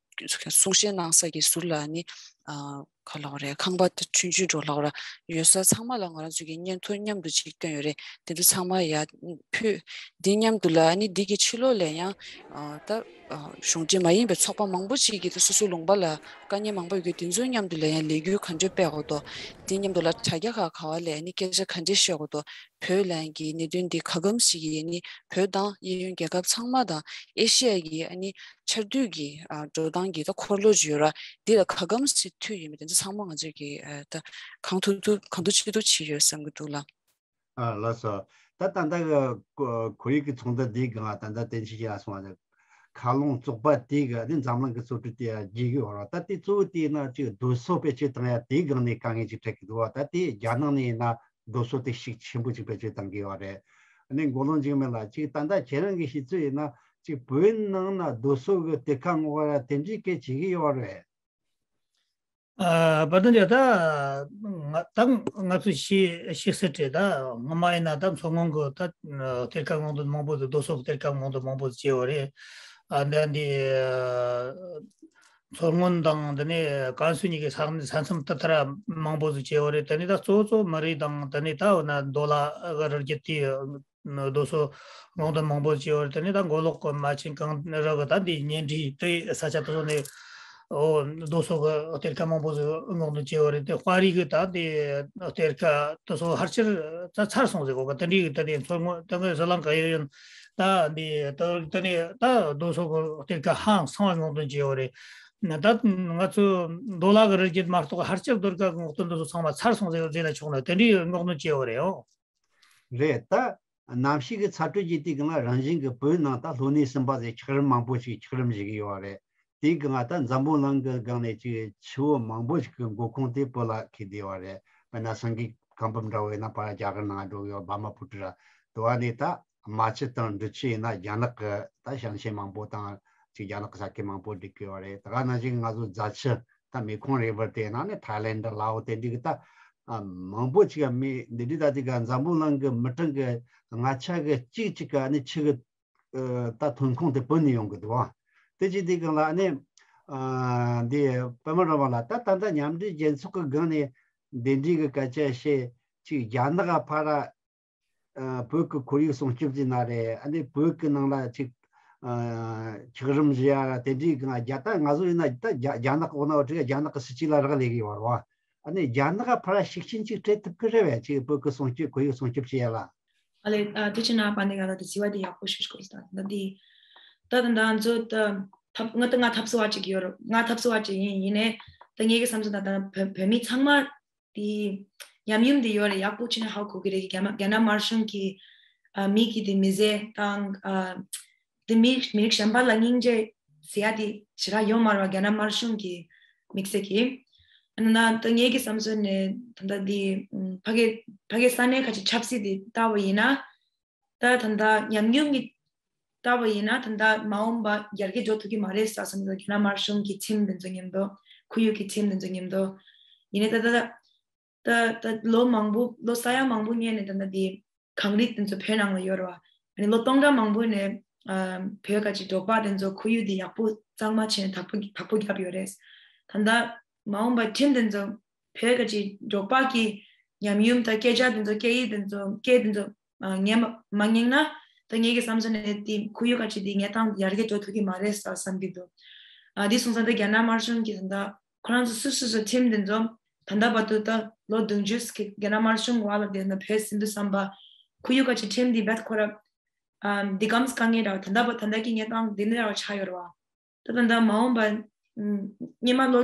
གསུང་བཤད་གནང་ས་ཀྱི་ཟུར་ལ་ནི་ཨ་ག་ལབ་དགོས་རེད། ཁང་པ་དེ་ཆུང་ཆུང་འདྲ་ལབ་དགོས་རེད། ཡོད་ས་ཚང་མ་ལ་ང་རང་ཚོ་གི་བརྙན་ཐུང་མཉམ་དུ་ཅིག་བཏོན་ཡོད་རེད། དེ་ཚོ་ཚང་མ་ཡར་ཕུལ། འདི་མཉམ་དུ་ལ་ནི་འདི་གི་ཕྱི་ལོགས་ལ་ཡང་ཨ་ད་ཨ་གཞུང་འབྲེལ་མ་ཡིན་པའི་ཚོགས་པ་མང་པོ་ཅིག་གིས་ད་སོ་སོའི་ལུང་པ་ལ་དཀའ་ངལ་མང་པོ་ཡོད་དུས། དེ་ཚོའི་མཉམ་དུ་ལ་ཡང་ལས་འགུལ་ག་འདྲ་སྤེལ་དགོས་འདུག་དེ་མཉམ་དུ་ལ་དྲ་རྒྱ་ཁག་ག་བ་ལ་ནི་སྐད་ཆ་ག་འདྲ་བཤད་དགོས་འདུག་བོད་ལ་ཡང་གི་གནད་དོན་འདི་ག་གམ་ཞིག་གིས་ནི་བོད་དང་གཡས་གཡོན་རྒྱལ་ཁབ་ཚང་མ་དང་ཨེ་ཤི་ཡ་གི་ཨ་ནི་ཆར་དུས་ཀྱི་ཨ་འགྲོ་སྟངས་ཀྱི་ད་འཁོར་ལོ་ཅིག་ཡོད་ར། འདི་ལ་ག་གམ་ཞིག་མཐུད་ཡོད་མེད་དེ་ཚོ་ཚང་མ་ང་ཚོས་ཀྱི་ཨ་ད་གང་ཐུབ་ཐུབ་གང་ཐུབ་ཅི་ཐུབ་བྱས་ཡོད་བསམ་གྱི་འདུག་ལ། ཨ་ལགས་སོ། ད་ད་ལྟ་གི་ཁོར་ཡུག་གི་ཚོགས་འདུ་འདིའི་སྒང་ད་ལྟ་བསྟན་ཆོས་ཀྱིས་གསུངས་པ་ནི། མཁའ་རླུང་བཙོག་པ་དེ་གི་ནི་འཛམ་གླིང་གི་བཙོག་གྲས་དེ་རྒྱས་ཀྱི་ཡོད་རེད། ད་དེ་གཙོ་བོ་དེ་ན་ཅིག་རྡོ་སོལ་བེད་སྤྱོད་བཏང་ཡ་དེའི་སྒང་ནས་དཀའ་ངལ་ཅིག་འཕྲད་ཀྱི་འདུག་བ། ད་དེ་རྒྱ་ནག་ནས་ཡིན་ན་རྡོ་སོལ་དེ་ཤུགས་ཆེན་པོ་ཅིག་བེད་སྤྱོད་བཏང་གི་ཡོད་རེད། ཨ་ནི་མགོ་ལོག་འཇིགས་མེད་ལགས། ཅིག་ད་ལྟ་ཁྱེད་རང་གི་ཤེས་ཚོད་ཡིན་ན་ཅིག་བོད་ནང་ན་རྡོ་སོལ་གི་གཏེར་ཁ་སྔོག་པ་དེ་འདྲའི་སྐད་བྱེད་ཀྱི་ཡོད་རེད། ཨ་བར་དུ་འདི་ད་ང་ད་ང་ཚོ་ཤེས་ཤེས་གསལ་རེད། ད་སྔོན་མ་ཡིན་ན་ད་མཚོ་སྔོན་གྱི་ད་གཏེར་ཁ་སྔོག་འདོན་མང་པོ་དང་རྡོ་སོལ་གྱི་གཏེར་ཁ་སྔོག་འདོན་མང་པོ་བྱས་ཡོད་རེད། ཨ་འདི་འདི་མཚོ་སྔོན་དང་འདི་ནས་ཀན་སུའུ་གཉིས་ཀྱི་ས་ས་མཚམས་ད་ལྟ་ར་མང་པོ་ཟིག་བྱས་ཡོད་རེད། དེ་ནས་ད་གཙོ་བོ་གཙོ་བོ་མི་རིགས་དང་དེ་ནས་ད་འོ་ན་མདོ་ལ་གི་རི་རྒྱུད་དེ་རྡོ་སོལ་སྔོག་འདོན་མང་པོ་བྱས་ཡོད་རེད། དེ་ནས་ད་མགོ་ལོག་གི་རྨ་ཆེན་གངས་རི་གི་ད་འདི་ཉེ་འབྲེལ་དེ་ས་ཆ་དེ་ཚོ་ནས་འོ་རྡོ་སོལ་གི་གཏེར་ཁ་མང་པོ་ཟིག་སྔོག་འདོན་བྱས་ཡོད་རེད། དེ་དཔའ་རིས་གི་ད་འདི་གཏེར་ཁ་དེ་ཚོ་ཕལ་ཆེར་ད་ཚར་སོང་ཟིག་གོ་ག་དེ་འདྲའི་གི་ད་འདི་མཚོ་སྔོན་ད་གི་ཟི་ལིང་ག་ཡོད་ཡོད་ད་འདི་ད་དེ་ནས་ད་རྡོ་སོལ་གི་གཏེར་ཁ་ཧང་སང་བ་སྔོག་འདོན་བྱས་ཡོད་རེད། ད་ང་ཚོ་མདོ་ལ་གི་རི་རྒྱུད་མ་གཏོགས་ཕལ་ཆེར་གཏེར་ཁ་སྔོག་འདོན་དེ་ཚོ་ཚང་མ་ཚར་སོང་ཟེར་ཟེར་ན་ཆོག་ནི། དེ་འདྲའི་སྔོག་འདོན་བྱས་ཡོད་རེད། འོ། རེད། ད་གནམ་གཤིས་ཀྱི་ཚ་དྲོད་ཀྱི་དུས་སྒང་ལ་རང་བཞིན་གྱི་བོད་ནང་ད་ལྷོ་སྣེ་ཟིན་པ་ཟེར་འཁྱགས་རོམ་མང་པོ་ཞིག་འཁྱགས་རོམ་བཞེས་ཀྱི་ཡོད་རེད། དེའི་སྒང་ད་འཛམ་བུ་གླིང་གི་སྒང་ནས་ཅིག་ཆུ་བོ་མང་པོ་ཞིག་གི་མགོ་ཁུངས་དེ་བོད་ལ་འཁེལ་བསྡད་ཡོད་རེད། དཔེར་ན་སེང་གེ་ཁང་འབུམ་འདྲ་བོ་ཡིན་ན་ཕར་རྒྱ་གར་ནང་འགྲོ་གི་ཡོད། བྷར་མ་པུ་ཏི་ར། དེ་བ་ནས་ད་རྨ་ཆུ་དང་འབྲི་ཆུ་ཡིན་ན་རྒྱ་ནག་གི་ད་ཞིང་ཆེན་མང་པོ་དང་ཅིག་རྒྱ་ནག་གི་ས་ཁུལ་མང་པོ་སྒྲིག་གི་ཡོད་རེད། ད་ག་ནང་བཞིན་ང་ཚོ་རྫ་ཆུ་ད་མེ་ཁོང་རི་བར་དེ་ནང་ནས་ཐའི་ལེན་ཌི་ལའོ་དེ་འདྲའི་གི་ད་མང་པོ་ཅིག་མི་འདི་འདྲའི་ད་དེ་ག་འཛམ་བུ་གླིང་གི་མི་གྲངས་གི་ལྔ་ཆ་གི་གཅིག་ཅིག་ག་ནི་ཆུ་གི་ད་ཐོན་ཁུངས་དེ་བོད་ནས་ཡོང་གི་འདུག་བ། དེ་ཅི་དེ་གང་ལ་ནི་འདི་པད་མ་ར་བ་ལ་ད་ད་ལྟ་མཉམ་འབྲེལ་རྒྱལ་ཚོགས་ཀྱི་སྒང་ནས་འདི་འདྲའི་གི་སྐད་ཆ་བཤད་ཅིག་རྒྱ་ནག་ག་ཕར་བོད་ཀྱི་ཁོར་ཡུག་སྲུང་སྐྱོབ་ཟེར་ན་རེད། ཨ་ནི་བོད་ཀྱི་ནང་ལ་ཅིག་འཁྱགས་རོམ་བཞེས་ཡ་དེ་འདྲའི་གི་ང་རྒྱ་ད་ང་ཚོ་ཡིན་ན་ད་རྒྱ་རྒྱ་ནག་གི་འོག་ན་འོ་ཁྲི་རྒྱ་ནག་གི་སྲིད་ཇུས་ལ་རག་ལས་གི་ཡོད་རེད་བ། ཨ་ནི་རྒྱ་ནག་ག་ཕར་ཤུགས་རྐྱེན་ཅིག་སྤྲད་ཐུབ་ཀྱི་རེད་བས། ཅིག་བོད་ཀྱི་སྲུང་སྐྱོབ་ཁོར་ཡུག་སྲུང་སྐྱོབ་བྱེད་ཡ་ལ། ཨ་ལེ། ཨ་དེ་ཕྱིར་ན་པ་ནི་ག་ལ་དེ་བྱི་བ་དེ་ཡག་པོ་ཞིག་དགོས་ད་ད་དེ་ད་ད་ད་ང་ཚོ་ད་ཐབ་ང་ད་ང་ཐབ་སོ་བ་ཅིག་ཡོད་རེད། ང་ཐབ་སོ་བ་ཅིག་ཡིན་ཡིན་ནའི་ད་ངེད་ཀྱི་བསམ་ཚུལ་ད་ད་བོད་བོད་མི་ཚང་མ་དེ་ཉམས་མྱོང་དེ་ཡོད་རེད། ཡག་པོ་ཕྱིན་ན་ཧ་གོ་གི་རེད། རྒྱ་ན་རྒྱ་ནག་དམར་གཞུང་གི་ཨ་མི་གི་དེ་མི་ཟེར་དང་ཨ་དེ་མི་མི་རིགས་གཞན་པ་ལ་སྙིང་རྗེ་ཟེར་ཡ་དེ་ཞེ་དྲག་ཡོད་མ་རེད་བ། རྒྱ་ནག་དམར་གཞུང་གི་དམིགས་བསལ་གྱི་ཨ་ན་ད་ངེད་ཀྱི་བསམ་ཚུལ་ནས་ད་ད་དེ་ཕ་གི་ཕ་གི་ས་གནས་ཁ་ཅིག་ཆབ་སྲིད་དེ་ལྟ་བ་ཡིན་ན། ད་ད་ལྟ་ཉམས་མྱོང་གི་ལྟ་བ་ཡིན་ན་ད་ལྟ་མ་འོངས་པ་ཡར་རྒྱས་འགྲོ་ཐུབ་ཀྱི་མ་རེད་བསམ་སོང་། རྒྱ་ནག་དམར་གཞུང་གི་ཁྲིམས་དེ་ཚོ་མཉམ་དུ་ཁོར་ཡུག་གི་ཁྲིམས་དེ་ཚོ་མཉམ་དུ་ཡིན་ནའི་ད་ད་ད་ད་ལོ་མང་པོ་ལོ་ས་ཡ་མང་པོ་སྔོན་ནས་ད་ལྟ་དེ་གངས་རི་དེ་ཚོ་བོད་ནང་ལ་ཡོད་རེད་བ། ཨ་ནི་ལོ་སྟོང་ཕྲག་མང་པོ་ནས་བོད་ཁ་ཅིག་འབྲོག་པ་དེ་ཚོ་ཁོར་ཡུག་དེ་ཡག་པོ་གཙང་མ་བྱས་ནས་བདག་པོ་བདག་པོ་བརྒྱབ་ཡོད་རེད། ད་ལྟ་མ་འོངས་པ་ཁྲིམས་དེ་ཚོ་བོད་ཁ་ཅིག་འབྲོག་པ་གི་ཉམས་མྱོང་དང་སྐད་ཆ་དེ་ཚོ་སྐད་ཡིག་དེ་ཚོ་སྐད་དེ་ཚོ་ཨ་ངས་མ་མ་ཉན་ན་ད་ངེད་ཀྱི་བསམ་ཚུལ་ནས་དེ་ཁོར་ཡུག་ཁ་ཅིག་དེ་ངེད་ཏང་ཡར་རྒྱས་འགྲོ་ཐུབ་ཀྱི་མ་རེད་ཟེར་བསམ་གྱི་འདུག་ཨ་དེ་སོང་ཙང་ད་རྒྱ་ནག་དམར་གཞུང་གིས་ད་ལྟ་ཁོ་རང་ཚོ་སུ་སུ་ཚོ་ཁྲིམས་དེ་ཚོ་ད་ལྟ་བར་དུ་ད་ལོ་བདུན་ཅུ་ཟིག་རྒྱ་ནག་དམར་གཞུང་འོག་ལ་བསྡད་ན་བོད་ཟིན་དུས་བསམ་པ་ཁོར་ཡུག་ཁ་ཅིག་ཁྲིམས་དེ་རྦད་ཁོ་ར་ཨ་འདི་གམ་དཀའ་ངལ་འདྲ་བ་ད་ལྟ་བར་ད་ལྟ་གི་ངེད་ཏང་འདི་འདྲ་བ་ཆགས་ཡོད་རེད་བ། ད་ད་ལྟ་མ་འོངས་པ་སྔོན་མ་ལོ་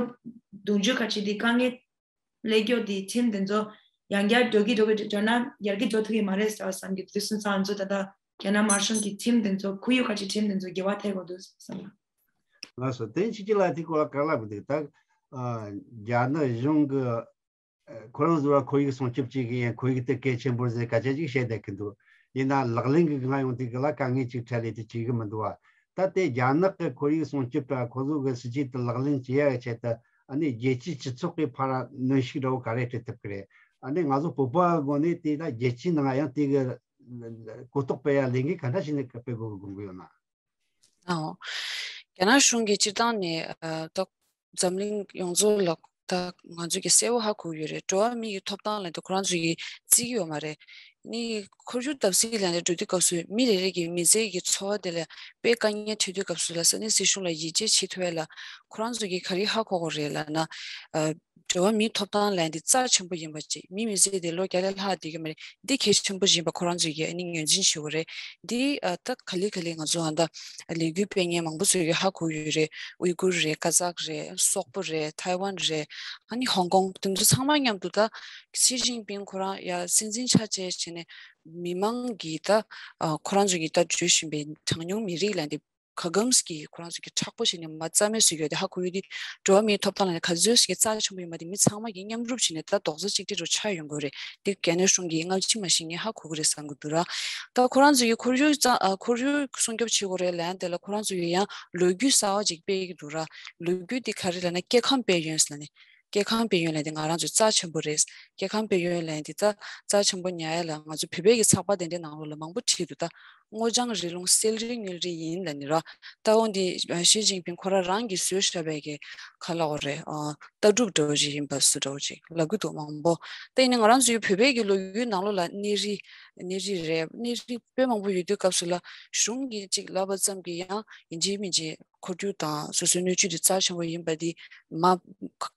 བདུན་ཅུ་ཁ་ཅིག་འདི་དཀའ་ངལ་ ལས་འགུལ་དེའི་ཁྲིམས་དེ་ཚོ་ཡང་བསྐྱར་འགྲོ་གི་འགྲོ་གི་འགྲོ་ན་ཡར་རྒྱས་འགྲོ་ཐུབ་ཀྱི་མ་རེད་ཟེར་བསམ་གྱི་འདུག་དེ་སོང་ཙང་ང་ཚོ་ད་ལྟ་རྒྱ་ནག་དམར་གཞུང་གི་ཁྲིམས་དེ་ཚོ་ཁོར་ཡུག་ཁ་ཆེ་ཁྲིམས་དེ་ཚོ་འགྱུར་བ་ཐེབས་དགོས་འདུག་བསམ་ལ། ལགས་སོ། དེ་ཕྱི་རྒྱལ་ལ་དེ་སྐོར་ལ་ག་ལབ་འདུག་ད་རྒྱ་ནག་གཞུང་གི་ཁོ་རང་ཚོ་ལ་ཁོར་ཡུག་སྲུང་སྐྱོབ་བྱེད་ཀྱི་ཡིན། ཁོར་ཡུག་དེ་གལ་ཆེན་པོ་ཟེར་སྐད་ཆ་ཅིག་བཤད་བསྡད་ཀྱི་འདུག་ཡིན་ན་ལག་ལེན་གྱི་ངང་ཡོང་དུས་ཀྱི་ལ་དཀའ་ངལ་ཅིག་འཕྲད་ལས་དེ་བྱེད་ཀྱི་མི་འདུག་བ། ད་ལྟའི་རྒྱ་ནག་གི་ཁོར་ཡུག་སྲུང་སྐྱོབ་དང་ཁོ་ཚོ་གི་སྲིད་ཇུས་དེ་ལག་ལེན་བྱེད་ཡག་གི་ཆེད་དུ་ཨ་ནི་རྒྱལ་སྤྱིའི་སྤྱི་ཚོགས་ཀྱི་ཕར་གནོན་ཤུགས་འདྲ་བོ་ག་རེ་སྤྲད་ཐུབ་ཀྱི་རེད། ཨ་ནི་ང་ཚོ་བོད་པ་སྒོ་ནས་དེ་ད་རྒྱལ་སྤྱིའི་ནང་ཡང་དེ་གི་གོ་རྟོགས་སྤེལ་ཡག་ལས་འགུལ་ག་འདྲ་བྱས་ནས་སྤེལ་དགོས་དགོངས་ཀྱི་ཡོད་ན། ཨོ། རྒྱ་ནག་གཞུང་གིས་སྤྱིར་བཏང་ནས་ཨ་ད་འཛམ་གླིང་ཡོངས་རྫོགས་ལ་ད་ང་ཚོ་གི་གསལ་བོ་ཧ་གོ་གི་ཡོད་རེད། འགྲོ་བ་མི་ཡི་ཐོབ་ཐང་ལ་ད་ཁོ་རང་ཚོ་གིས་བརྩི་གི་ཡོད་མ་རེད། ནི་ཁོར་ཡུག་བརྡབ་གསིག་ལ་ནས་འགྲོ་དུས་སྐབས་སུ་མི་རེ་རེ་གི་མི་ཚེ་གི་འཚོ་བ་དེ་ལ་དཔེ་དཀའ་ངལ་འཕྲད་དུས་སྐབས་སུ་ལ་ས་གནས་སྲིད་གཞུང་ལ་ཡིད་ཆེས་བྱེད་ཐུབ་ཡ་ལ་ཁོ་རང་ཚོ་གིས་ག་རེ་ཧ་གོ་གི་རེད་ལབ་ན། ཨ། འགྲོ་བ་མིའི་ཐོབ་ཐང་ལབ་ཡ་འདི་རྩ་ཆེན་པོ་ཡིན་པ་ཅིག་མི་མི་ཚེ་འདི་ལོ་བརྒྱ་ལས་ལྷག་བསྡད་ཀྱི་མ་རེད། འདི་གལ་ཆེན་པོ་ཞིག་ཡིན་པ་ཁོ་རང་ཚོས་ཀྱིས་ཨ་ནི་ངོས་འཛིན་བྱེད་དགོས་རེད། འདི་ཨ་ད་ག་ལེ་ག་ལེ་ང་ཚོ་ཨ་ད་ལས་འགུལ་སྤེལ་མཁན་མང་པོ་ཚོས་ཀྱིས་ཧ་གོ་ཡོད་རེད། ཝི་གུར་རེད། ཀ་ཛག་རེད། སོག་པོ་རེད། ཐའེ་ཝན་རེད། ཨ་ནི་ཧོང་ཀོང་དེ་ཚོ་ཚང་མ་མཉམ་དུ་ད་ཞི་ཅིན་ཕིང་ཁོ་རང་ཡ་སྲིད་འཛིན་ཆགས་བྱས་བྱས་ནས་མི་མང་གིས་ད་ཨ་ཁོ་རང་ཚོ་གིས་ད་བརྗོད་བཞིན་པའི་གྲངས་ཉུང་མི་རིགས་ལབ་ཡ་འདི། ག་གམ་སི་ཀྱིས་ཁོ་རང་ཚོ་གི་མཁྲེགས་པོ་བྱས་ནས་མ་རྩ་མེད་བཟོ་གི་ཡོད་དེ་ཧ་གོ་ཡོད་དེ། འགྲོ་བ་མིའི་ཐོབ་ཐང་ལ་ནི་ག་ཚོད་ཞིག་གི་རྩ་ཆེན་པོ་ཡིན་པ་དེ་མི་ཚང་མ་གིས་མཉམ་རུབ་བྱས་ནས་ད་རྡོག་རྩ་གཅིག་སྒྲིལ་རུ་ཆགས་ཡོང་དགོས་རེད། དེ་རྒྱ་ནག་གཞུང་གིས་སྔ་ཕྱི་མ་ཤེས་མཁན་ཧ་གོ་གི་རེད་བསམ་གི་འདུག་ར། ད་ཁོ་རང་ཚོ་གི་ཁོར་ཡུག་རྩ་ཨ་ཁོར་ཡུག་སྲུང་སྐྱོབ་བྱེད་དགོས་རེད་ལབ་ཡ་དེ་ལ་ཁོ་རང་ཚོ་གི་ཡང་ལོ་རྒྱུས་གསར་བ་ཅིག་སྤེལ་གི་འདུག་ར། ལོ་རྒྱུས་དེ་ག་རེ་ལབ་ན་སྐྱེ་ཁམས་དཔལ་ཡོན་ཟེར་ལབ་ནས། སྐྱེ་ཁམས་དཔལ་ཡོན་ལབ་ཡ་དེ་ང་རང་ཚོའི་རྩ་ཆེན་པོ་རེད། སྐྱེ་ཁམས་དཔལ་ཡོན་ལབ་ཡ་དེ་རྩ་རྩ་ཆེན་པོ་ཉར་ཡ་ལ་ང་ཚོ་བོད་པའི་གི་ཚགས་པར་དེ་འདྲའི་ནང་ལོགས་ལ་མང་པོ་བྲིས་འདུག་ད་སྔོ་ལྗང་རི་ལུང་གསེར་རི་དངུལ་རི་ཡིན་ལབ་ནི་ར། ད་འོ་འདི་ཞི་ཅིན་ཕིང་ཁོ་རང་རང་གིས་བཟོས་བཞག་པའི་གི་ག་ལབ་དགོས་རེད། ཨ་ལྟ་གྲུབ་འདྲ་བོ་ཅིག་ཡིན་པ་བཟོ་འདྲ་བོ་ཅིག་ལབ་གི་འདུག་མང་པོ། ད་ཡིན་ནའི་ང་རང་ཚོའི་བོད་པའི་གི་ལོ་རྒྱུས་ནང་ལོགས་ལ་གནས་རི་གནས་རི་རེད། གནས་རི་དཔེ་མང་པོ་ཡོད་དུས་སྐབས་སུ་ལ་གཞུང་གིས་ཅིག་ལབ་པ་ཙམ་གྱིས་ཡང་ཡིན་གཅིག་མིན་གཅིག་འཁོར་རྒྱུག་དང་སོ་སོའི་སྣོད་བཅུད་དེ་རྩ་ཆེན་པོ་ཡིན་པ་འདི་མ་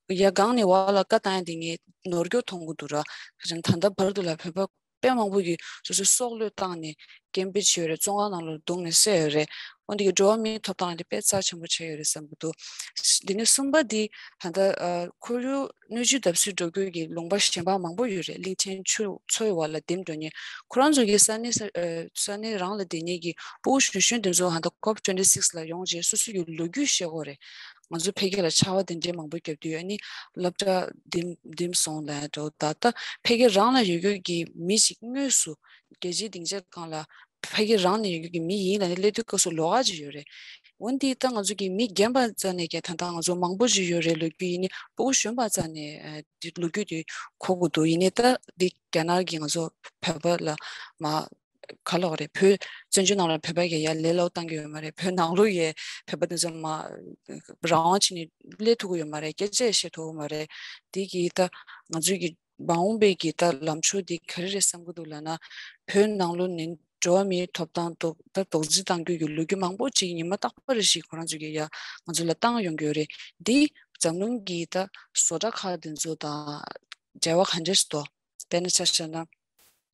ཡ་གང་ནས་བ་ལ་བཀའ་བཏང་ཡ་འདི་ངས་ནོར་འཁྱོག་མཐོང་གི་འདུག་ར། ད་ལྟ་བར་དུ་ལ་བོད་པ་དཔེ་མང་པོ་གིས་སོ་སོའི་སྲོག་བློས་བཏང་ནས་སྐད་འབོད་བྱས་ཡོད་རེད། བཙོན་ཁང་ནང་ལ་བརྡུངས་ནས་བསད་ཡོད་རེད། འོན་ཏེ་འགྲོ་བ་མིའི་ཐོབ་ཐང་ལ་འདི་དཔེ་རྩ་ཆེན་པོ་ཆགས་ཡོད་རེད་བསམ་གི་འདུག་འདི་ནས་གསུམ་པ་འདི་ད་ལྟ་ཨ་ཁོར་ཡུག་སྣོད་བཅུད་བརྡབ་གསིག་འགྲོ་རྒྱུ་གི་ལུང་པ་གཞན་པ་མང་པོ་ཡོད་རེད། གླིང་ཕྲན་ཆུ་མཚོའི་བར་ལ་འདེམས་འགྲོ་མཁན་ཁོ་རང་ཚོ་གི་ས་གནས་ས་ཨ་ས་གནས་རང་ལ་བསྡད་མཁན་གྱི་ཕྲུ་གུ་གཞོན་གཞོན་དེ་ཚོ་ཧ་ད་ཀོབ་ཊུ་ཝེན་ཊི་སིགས་ལ་ཡོང་རྗེས་སོ་སོ་གི་ལོ་རྒྱུས་བཤད་དགོས་རེད། ང་ཚོ་ཕ་གི་ལ་ཆར་པ་དེ་འདྲའི་མང་པོ་བརྒྱབ་དུས་ཨ་ནི་སློབ་གྲྭ་འདེམས་འདེམས་སོང་ལབ་ཡ་འདྲ་བོ། ད་ལྟ་ཕ་གི་རང་ལ་ཡོད་རྒྱུ་གི་མི་ཞིག་དངོས་སུ་རྒྱལ་སྤྱིའི་སྡིངས་ཆ་སྒང་ལ་ཕ་གི་རང་ནས་ཡོད་རྒྱུ་གི་མི་ཡིན་ལབ་ནས་སླེབས་དུས་སྐབས་སུ་ལོགས་ཀ་ཅིག་ཡོད་རེད། འོན་ཏེ་ད་ང་ཚོ་གི་མི་རྒན་པ་རྩ་ནས་ཀྱང་ད་ལྟ་ང་ཚོ་མང་པོ་ཅིག་ཡོད་རེད། ལོ་རྒྱུས་ཡིན་ནི་ཕྲུ་གུ་གཞོན་པ་རྩ་ནས་ཨ་འདི་ལོ་རྒྱུས་དེ་གོ་དགོས་འདུག་ཡིན་ནའི་ད་འདི་རྒྱ་ནག་གི་ང་ཚོ་བོད་པ་ལ་མ་ག་ལབ་དགོས་རེད། བོད་བཙན་བྱོལ་ནང་ལ་བོད་པ་གིས་ཡར་ལས་སླ་པོ་བཏང་གི་ཡོད་མ་རེད། བོད་ནང་ལོགས་ཀྱི་བོད་པ་དེ་ཚོ་མ་རང་དབང་བྱས་ནས་སླེབས་ཐུབ་ཀྱི་ཡོད་མ་རེད། སྐད་ཆ་བཤད་ཐུབ་ཀྱི་མ་རེད། དེ་གིས་ད་ང་ཚོའི་གི་མ་འོངས་པའི་གི་ད་ལམ་ཕྱོགས་འདི་ག་རེ་རེད་བསམ་གྱི་འདུག་ལབ་ན། བོད་ནང་ལོགས་ནས་འགྲོ་བ་མིའི་ཐོབ་ཐང་ཐོག་ད་རྡོག་རྫིས་གཏང་རྒྱུ་གི་ལོ་རྒྱུས་མང་པོ་ཅིག་ཉི་མ་རྟག་པ་རེ་བཞིན་ཁོ་རང་ཚོ་གིས་ཡ་ང་ཚོ་ལ་བཏང་ཡོང་གི་ཡོད་རེད། འདི་འཛམ་གླིང་གི་ད་བཟོ་གྲྭ་ཁག་དེ་ཚོ་དང་འབྲེལ་བ་ག་འདྲས་སུ་འདུག་དཔེར་ན་ཆ་བཞག་ན།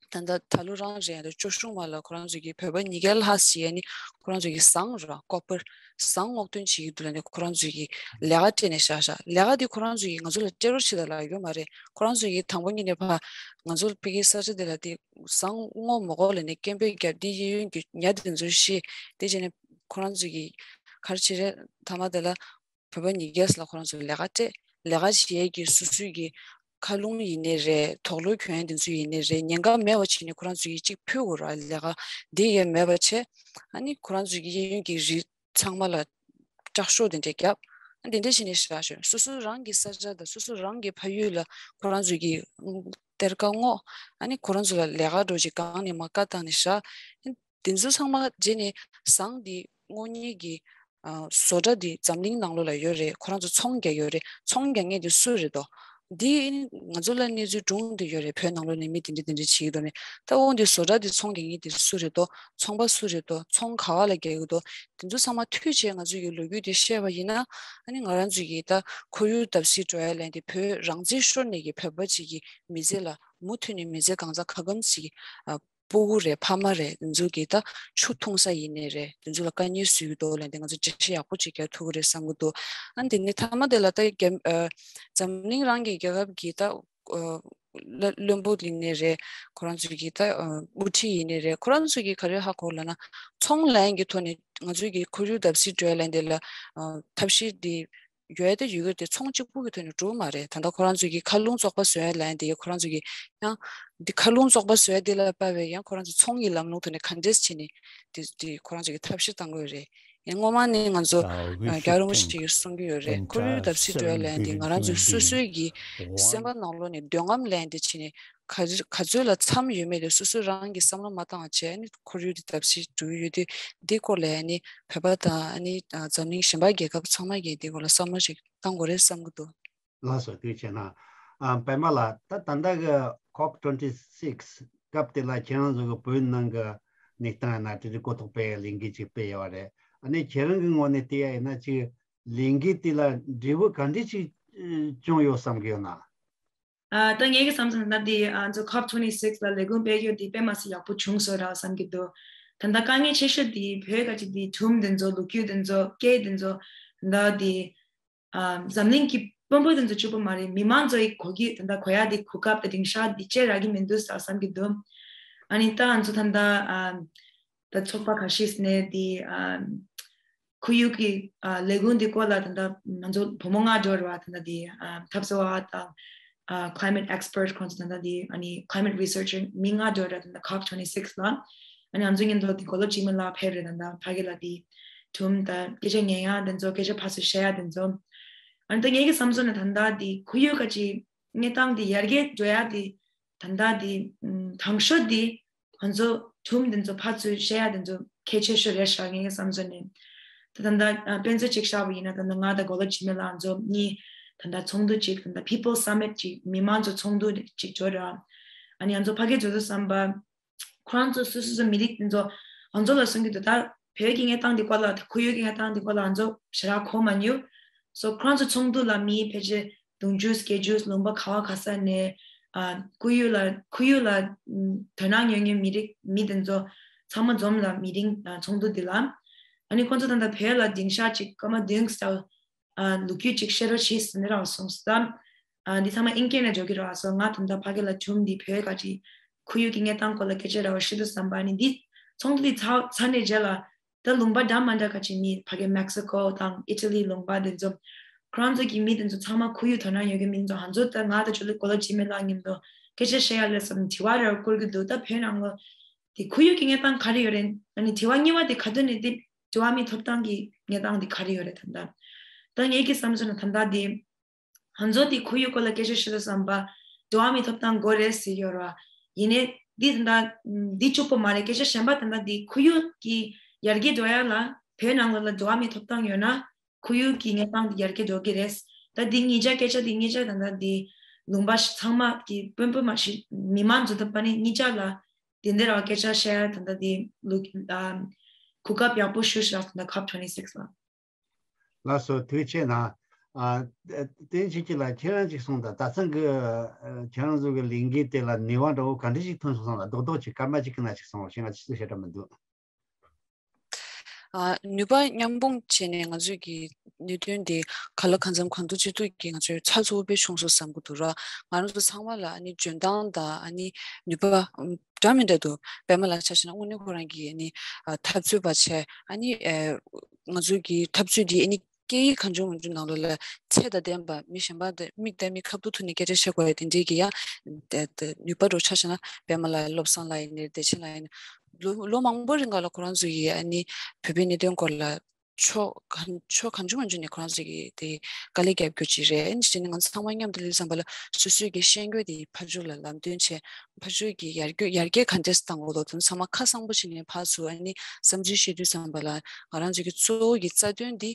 ད་ལྟ་ད་ལོ་རང་རེད། ད་ཅོ་ཤུང་བ་ལ་ཁོ་རང་ཚོ་གིས་བོད་པ་ཉིས་བརྒྱ་ལྷག་ཞིག་ཡ་ནི་ཁོ་རང་ཚོ་གིས་ཟངས་ར་ཀོ་པར་ཟངས་སྔོག་འདོན་བྱེད་ཀྱི་འདུག་ལབ་ནས་ཁོ་རང་ཚོ་གིས་ལས་ཀ་སྤྲད་ནས་བཞག་བཞག་ལས་ཀ་འདི་ཁོ་རང་ཚོ་གིས་ང་ཚོ་ལ་སྤྲད་རོགས་བྱེད་དང་ལབ་ཡོད་མ་རེད། ཁོ་རང་ཚོ་གིས་དང་པོ་ཉིད་ནས་ཕ་ང་ཚོ་ཕ་གིའི་ས་ཆ་འདི་ལ་དེ་ཟངས་སྔོག་མི་དགོས་ལབ་ནས་སྐད་འབོད་བརྒྱབ། དེ་གཡས་གཡོན་གྱི་ཉ་དེ་ཚོ་ཤི། དེ་བྱས་ནས་ཁོ་རང་ཚོ་གིས་ག་རེ་བྱེད་རེད། མཐའ་མ་དེ་ལ་བོད་པ་ཉིས་བརྒྱ་ལ་ཁོ་རང་ཚོ་ལས་ཀ་སྤྲད། ལས་ཀ་བྱེད་ཡས་ཀྱི་སོ་སོའི་གི་མཁའ་རླུང་ཡིན་ནའི་རེད། དུག་ལོག་གྱོན་ཡས་དེ་ཚོ་ཡིན་ནའི་རེད། ཉེན་ཁ་མེད་པ་བྱས་ནས་ཁོ་རང་ཚོ་གིས་གཅིག་ཕུལ་དགོས་ར། ལས་ཀ་འདི་ཡས་མེད་པ་བྱས། ཨ་ནི་ཁོ་རང་ཚོ་གི་གཡས་གཡོན་གྱི་རི་ཚང་མ་ལ་སྐྲག་ཤོག་དེ་འདྲས་བརྒྱབ། ཨ་དེ་འདྲས་བྱས་ནས་བཞག་ཤོག་སོ་སོ་རང་གི་ས་ཆ་དང་སོ་སོ་རང་གི་ཕ་ཡུལ་ལ་ཁོ་རང་ཚོ་གི་གཏེར་ཁ་སྔོག་ཨ་ནི་ཁོ་རང་ཚོ་ལ་ལས་ཀ་འདྲ་བོ་ཅིག་གང་ནས་མ་བཀའ་བཏང་ནས་བཞག་དེ་ཚོ་ཚང་མ་རྗེས་ནས་ཟངས་འདི་སྔོག་མཁན་གྱི་ཨ་བཟོ་གྲྭ་འདི་འཛམ་གླིང་ནང་ལོགས་ལ་ཡོད་རེད། ཁོ་རང་ཚོ་ཚོང་རྒྱག་ཡོད་རེད། ཚོང་རྒྱག་མཁན་དེ་སུ་རེད་དོ། འདི་ང་ཚོ་ལ་གནས་ཚུལ་སྒྲུང་དེ་ཡོད་རེད། བོད་ནང་ལོགས་ནས་མི་དེ་འདྲ་དེ་འདྲ་བྱེད་ཀྱི་འདུག་ནས། ད་འོ་འདི་བཟོ་གྲྭ་འདི་ཚོང་རྒྱག་མཁན་དེ་སུ་རེད་དོ། ཚོང་པ་སུ་རེད་དོ། ཚོང་ག་བ་ལ་རྒྱག་གི་འདུག་དེ་ཚོ་ཚང་མ་འཐུས་བྱས་ང་ཚོ་ཡི་ལོ་རྒྱུས་དེ་བཤད་པ་ཡིན་ན། ཨ་ནི་ང་རང་ཚོ་གི་ད་ཁོར་ཡུག་བརྡབ་གསིག་འགྲོ་ཡ་ལན་དེ་བོད་རང་བཙན་ཤོར་ནས་ཀྱི་བོད་པ་ཅིག་གི་མི་ཚེ་ལ་མུ་མཐུད་ནས་མི་ཚེ་གང་ཚ་ཁ་སྐམ་ཅིག་ཨ། སྤུ་གུ་རེད། ཕ་མ་རེད། དེ་ཚོ་གིས་ད་ཆུ་འཐུང་ས་ཡིན་ནའི་རེད། དེ་ཚོ་ལ་དཀའ་ངལ་བཟོས་ཀྱི་འདུག་ལབ་དེ་ང་ཚོ་འགྲེལ་བཤད་ཡག་པོ་ཅིག་རྒྱག་ཐུབ་ཀྱི་རེད་བསམ་གྱི་འདུག་ཨ་འདི་ནི་མཐའ་མ་དེ་ལ་ད་རྒྱ་ཨ་འཛམ་གླིང་རང་གི་རྒྱལ་ཁབ་ཀྱི་ད་ ཨ་བླ་བློན་པོ་ཡིན་ནའི་རེད། ཁོ་རང་ཚོའི་གི་ད་ཨ་དབུ་ཁྲིད་ཡིན་ནའི་རེད། ཁོ་རང་ཚོའི་གི་ག་རེ་ཧ་གོ་ལབ་ན། ཚོང་ལན་གྱི་ཐོག་ནས་ང་ཚོའི་གི་ཁོར་ཡུག་བརྡབ་གསིག་འགྲོ་ཡ་ལན་དེ་ལ་ཨ་ཐབས་ཤེས་དེ་ཡོད་དེ་ཡོད་གི་དེ་ཚོང་གཅིག་པུ་གི་ཐོག་ནས་འགྲོ་གི་མ་རེད། ད་ལྟ་ཁོ་རང་ཚོའི་གི་མཁའ་རླུང་བཙོག་པ་བཟོ་ཡ་ལན་དེ་ཁོ་རང་ཚོའི་གི་ཡང་འདི་མཁའ་རླུང་བཙོག་པ་བཟོ་ཡ་དེ་ལ་དཔག་པའི་ཡང་ཁོ་རང་ཚོ་ཚོང་གི་ལམ་ལུགས་ཐོག་ནས་ག་འདྲས་བྱས་ནས་དེ་དེ་ཁོ་རང་ཚོའི་གི་ཐབས་ཤེས་བཏང་གི་ཡོད་རེད། ཡང་སྔོན་མ་ནས་ང་ཚོ་རྒྱལ་བ་རིན་པོ་ཆེ་གིས་གསུང་གི་ཡོད་རེད། ཁོར་ཡུག་བརྡབ་གསིག་འགྲོ་ཡ་ལན་དེ་ང་རང་ཚོའི་སོ་སོའི་གི་སེམས་པ་ནང་ལོགས་ནས་འདོད་རྔམ་ལན་དེ་བྱས་ནས་ག་ག་ཚོད་ལ་མཚམས་ཡོད་མེད་དེ་སོ་སོ་རང་གིས་བསམ་བློ་མ་བཏང་བ་བྱས་ནས་ཁོར་ཡུག་དེ་བརྡབ་གསིག་འགྲོ་གི་ཡོད་དུས། འདི་སྐོར་ལ་ཨ་ནི་བོད་པ་དང་ཨ་ནི་འཛམ་གླིང་གཞན་པ་རྒྱལ་ཁབ་ཚང་མ་གིས་འདི་སྐོར་ལ་བསམ་བློ་ཞིག་བཏང་དགོས་རེད་བསམ་གྱི་འདུག་ལགས་སོ། ཐུགས་རྗེ་ཆེ་གནང་། ཨ་པད་མ་ལགས། ད་ད་ལྟ་གི་ཁོབ་ཊུ་ཝེན་ཊི་སིགས་སྐབས་དེ་ལ་ཁྱེད་རང་ཚོ་གི་བོད་ནང་གི་གནས་སྟངས་ཡིན་ན་དེ་རིགས་གོ་རྟོགས་སྤེལ་ལས་འགུལ་ཅིག་སྤེལ་ཡོད་རེད། ཨ་ནི་ཁྱེད་རང་གི་ངོས་ནས་བལྟས་ཡ་ཡིན་ན་ཅིག་ལས་འགུལ་དེ་ལ་འབྲས་བུ་ག་འདྲ་ཅིག་བྱུང་ཡོད་བསམ་གྱི་ཡོད་ན། ཨ་ད་ངེད་ཀྱི་བསམ་ཚུལ་ནང་ད་འདི་ཨ་ཚོ་ཁོབ་ཊུ་ཝེན་ཊི་སིགས་ལ་ལས་ཁུངས་སྤེལ་རྒྱུ་འདི་དཔེ་མ་སྲིད་ཡག་པོ་བྱུང་སོང་ར་བསམ་གྱི་འདུག་ད་ལྟ་དཀའ་ངལ་ཆེ་ཤོས་འདི་བོད་ཀྱི་འདི་གྲུམ་འདི་ཚོ་ལོ་རྒྱུས་འདི་ཚོ་སྐད་འདི་ཚོ་ད་འདི་ཨ་འཛམ་གླིང་གི་དཔོན་པོ་དེ་ཚོ་གཅིག་པོ་མ་རེད། མི་མང་ཚོ་ཡི་གོ་གི་ད་ལྟ་གོ་ཡ་དེ་གོ་སྐབས་དང་སྡིངས་ཆ་འདི་བཅས་རག་གི་མི་འདུག་ས་བསམ་གྱི་འདུག་ཨ་ནི་ད་ང་ཚོ་ད་ལྟ་ཨ་ད་ཚོགས་པ་ཁ་ཤས་ནས་འདི་ཨ་ཁོར་ཡུག་གི་ཨ་ལས་ཁུངས་འདི་སྐོར་ལ་ད་ལྟ་ང་ཚོ་བུ་མོ་ལྔ་འགྲོ་ར་བ་ད་ལྟ་འདི་ཨ་འཐབ་རྩོད་པ་དང་ཨ་climate expert ཁོང་ཚོ་ད་ལྟ་འདི་ཨ་ནི་climate researcher མི་ལྔ་འགྲོ་ར་ད་ལྟ་ཁོབ་ཊུ་ཝེན་ཊི་སིགས་ལ། ཨ་ནི་ང་ཚོ་མཉམ་དུ་དེ་གོ་ལོག་འཇིགས་མེད་ལགས་ཕེབས་རེད། ད་ལྟ་ཕ་གི་ལ་དེ་གྲུམ་ད་སྐད་ཆ་ཉན་ཡ་དེ་ཚོ་སྐད་ཆ་ཕར་ཚུར་བཤད་ཡ་དེ་ཚོ། ཨ་ནི་ད་ངེད་ཀྱི་བསམ་ཚུལ་ནི་ད་ལྟ་དེ་ཁོར་ཡུག་ག་ཅིག་གནས་སྟངས་དེ་ཡར་རྒྱས་འགྲོ་ཡ་དེ་ད་ལྟ་དེ་དང་ཤོས་དེ་ང་ཚོ་གྲུམ་དེ་ཚོ་ཕར་ཚུར་བཤད་ཡ་དེ་ཚོ་གལ་ཆེ་ཤོས་རེད་ཤག་ངེད་ཀྱི་བསམ་ཚུལ་ནི། ད་ད་ལྟ་ཨ་དཔེ་མཚོན་ཅིག་བཞག་པ་ཡིན་ན་ད་ལྟ་ང་དང་གོ་ལོག་འཇིགས་མེད་ལགས་ང་ཚོ་གཉིས་ད་ལྟ་ཚོགས་འདུ་ཅིག་ད་ལྟ་People Summit ཅིག་མི་མང་ཚོ་ཚོགས་འདུ་ཅིག་འགྲོ་ར། ཨ་ནི་ང་ཚོ་ཕ་གི་འགྲོ་དུས་བསམ་པ། ཁོ་རང་ཚོ་སོ་སོ་སོ་མི་རིགས་དེ་ཚོ་ང་ཚོ་ལ་གསུང་གི་འདུག་ད་བོད་ཀྱི་གནས་སྟངས་འདི་སྐོར་ལ་དང་ཁོར་ཡུག་གི་གནས་སྟངས་འདི་སྐོར་ལ་ང་ཚོ་ཞེ་དྲག་གོ་མ་མྱོང་། སོ་ཁོ་རང་ཚོ་ཚོགས་འདུ་ལ་མི་ཕལ་ཆེར་དུང་ཕྱུར་བརྒྱད་ཅུ་ལུང་པ་ག་བ་ག་ས་ནས་ཨ་ཁོར་ཡུག་ལ་ཁོར་ཡུག་ལ་ཨམ་དོ་སྣང་ཡོད་མཁན་མི་རིགས་མི་དེ་ཚོ་ཚང་མ་འཛོམས་ལ་མི་ཏིང་ཨ་ཚོགས་འདུ་འདི་ལ། ཨ་ནི་ཁོང་ཚོ་ད་ལྟ་བོད་ལ་སྡིངས་ཆ་ཅིག་སྐར་མ་བདུན་ཙམ། ཨ་ལོ་རྒྱུས་ཅིག་བཤད་རོགས་བྱེད་ཟེར་ནས་རང་གསུངས་སོང་། ཨ་འདི་ཚང་མ་ཨིན་སྐད་ནས་འཇོག་གི་རོགས་སོང་། ང་ད་ལྟ་ཕ་གི་ལ་གྲུམ་འདི་བོད་ག་ཅིག་ཁོར་ཡུག་གི་གནས་སྟངས་སྐོར་ལ་སྐད་ཆ་ར་བ་ཤི་འདུག་བསམ་པ། ཨ་ནི་འདི་ཚོགས་འདུ་འདི་ཚར་ཚར་ནས་རྗེས་ལ་ད་ལུང་པ་འདྲ་མ་འདྲ་ག་ཅིག་མི་ཕ་གི་མེག་སི་ཀོ་དང་ཨི་ཊ་ལི་ལུང་པ་དེ་ཚོ་ཁོ་རང་ཚོ་གི་མི་དེ་ཚོ་ཚང་མ་ཁོར་ཡུག་དོ་སྣང་ཡོད་གི་མི་ཚོ་ང་ཚོ་ད་ང་ད་ཅོ་ལི་གོ་ལོག་འཇིགས་མེད་ལགས་མཉམ་དུ་སྐད་ཆ་བཤད་ཡ་ལས་བསམ་དྲི་བ་ར་བ་བསྐུར་གི་འདུག་ད་བོད་ནང་ལོ་དེ་ཁོར་ཡུག་གི་གནས་སྟངས་ག་རེ་ཡོད་རེད། ཨ་ནི་དྲི་བ་གཉིས་པ་དེ་ག་དུས་ནས་དེ་འགྲོ་བ་མིའི་ཐོབ་ཐང་གི་གནས་སྟངས་དེ་ག་རེ་ཡོད་རེད་ད་ལྟ། ད་ངེད་ཀྱི་བསམ་ཚུལ་ན་ད་ལྟ་དེ་ང་ཚོ་དེ་ཁོར་ཡུག་སྐོར་ལ་སྐད་ཆ་བཤད་དུས་བསམ་པ་འགྲོ་བ་མིའི་ཐོབ་ཐང་དགོས་རེད་ཟེར་ཡོད་ར། ཡིན་ནའི་འདི་ད་ལྟ་འདི་གཅིག་པོ་མ་རེད། སྐད་ཆ་གཞན་པ་ད་ལྟ་དེ་ཁོར་ཡུག་གི་ཡར་རྒྱས་འགྲོ་ཡ་ལ་བོད་ནང་ལོགས་ལ་འགྲོ་བ་མིའི་ཐོབ་ཐང་ཡོད་ན་ཁོར་ཡུག་གི་གནས་སྟངས་དེ་ཡར་རྒྱས་འགྲོ་གི་རེད། ད་དེ་གཉིས་ཆ་སྐད་ཆ་དེ་གཉིས་ཆ་ད་ལྟ་དེ་ལུང་པ་ཚང་མ་གི་དཔོན་པོ་མ་ཞིག་མི་མང་ཚོ་ད་པ་ནི་གཉིས་ཆ་ལ་དེ་འདྲ་ར་སྐད་ཆ་བཤད་ཡ་ད་ལྟ་དེ་ལུགས་ཨ་གོ་སྐབས་ཡག་པོ་ཞུ་ཤག་ད་ལྟ་ཁོབ་ཊུ་ཝེན་ཊི་སིགས་ལ། ལགས་སོ། ཐུགས་རྗེ་ཆེ་གནང་། ཨ་བསྟན་ཆོས་སྐྱིད་ལགས་ཁྱེད་རང་ཅིག་གསུངས་དང་། ད་ཐེངས་ཀྱི་ཨ་ཁྱེད་རང་ཚོ་གི་ལས་འགུལ་དེ་ལ་ནུས་པ་འདྲ་བོ་ག་འདྲ་ཞིག་ཐོན་སོང་ལ་རྡོག་རྡོག་ཅིག་སྐར་མ་གཅིག་གི་ནང་ཞིག་གསུངས་རོགས་ཞེས་ང་ཅིག་ཞེ་དྲག་མི་འདུག་ཨ་ནུས་པ་མཉམ་སྤུངས་བྱས་ནས་ང་ཚོས་ཀྱི་གནད་དོན་དེ་ག་ལ་གང་འཚམ་གང་ཐུབ་ཅི་ཐུབ་ཀྱིས་ང་ཚོས་ཚགས་ཚུད་པོ་དཔེ་བྱུང་སོང་བསམ་གྱི་འདུག་ར། ང་རང་ཚོ་ཚང་མ་ལ་ཨ་ནི་འཇོན་ཐང་དང་ཨ་ནི་ནུས་པ་འདྲ་མི་འདྲ་འདུག་པད་མ་ལགས་ཆ་བཞག་ན་དངོས་གནས་ཁོ་རང་གིས་ཨ་ནི་ཨ་འཐབ་རྩོད་པ་བྱས། ཨ་ནི་ཨ་ང་ཚོ་གི་འཐབ་རྩོད་འདི་ཨ་ནི་སྐད་ཡིག་གང་བྱུང་མང་བྱུང་ནང་ལོགས་ལ་ཚད་དང་ལྡན་པ་མི་གཞན་པ་དང་མིག་དང་མིག་ཁ་ཐུག་ཐུག་ནས་སྐད་ཆ་བཤད་དགོས་ཡ་དེ་འདྲའི་གི་ཡང་དེ་དེ་ནུས་པ་འདྲ་ཆ་བཞག་ན་པད་མ་ལགས་བློ་བཟང་ལགས་ཡིན་ནའི་བདེ་ཆེན་ལགས་ཡིན་ནའི་ལོ་ལོ་མང་པོ་རིང་ག་ལ་ཁོ་རང་ཚོ་ཡིས་ཨ་ནི་བོད་པའི་གནད་དོན་སྐོར་ལ་ཕྱོགས་གང་ཕྱོགས་གང་བྱུང་མང་བྱུང་ནས་ཁོ་རང་ཚོ་གིས་དེ་དཀའ་ལས་རྒྱབ་རྒྱུ་ཅིག་རེད། ཨ་ནི་བྱས་ནས་ང་ཚོ་ཚང་མ་མཉམ་དུ་སླེབས་ཙམ་པ་ལ་སོ་སོའི་གི་ཤེས་རྒྱུ་དེ་ཕར་ཕྱོགས་ལ་ལམ་སྟོན་བྱས། ཕར་ཕྱོགས་ཀྱི་ཡར་རྒྱས་ཡར་རྒྱས་ག་འདྲས་བཏང་དགོས་འདུག་དེ་ཚང་མ་ཁ་གསང་པོ་བྱས་ནས་ཕར་ཚུར་ཨ་ནི་བསམ་ཚུལ་བཤད་དུས་ཙམ་པ་ལ་ང་རང་ཚོ་གི་གཙོ་བོ་གི་རྩ་དོན་འདི་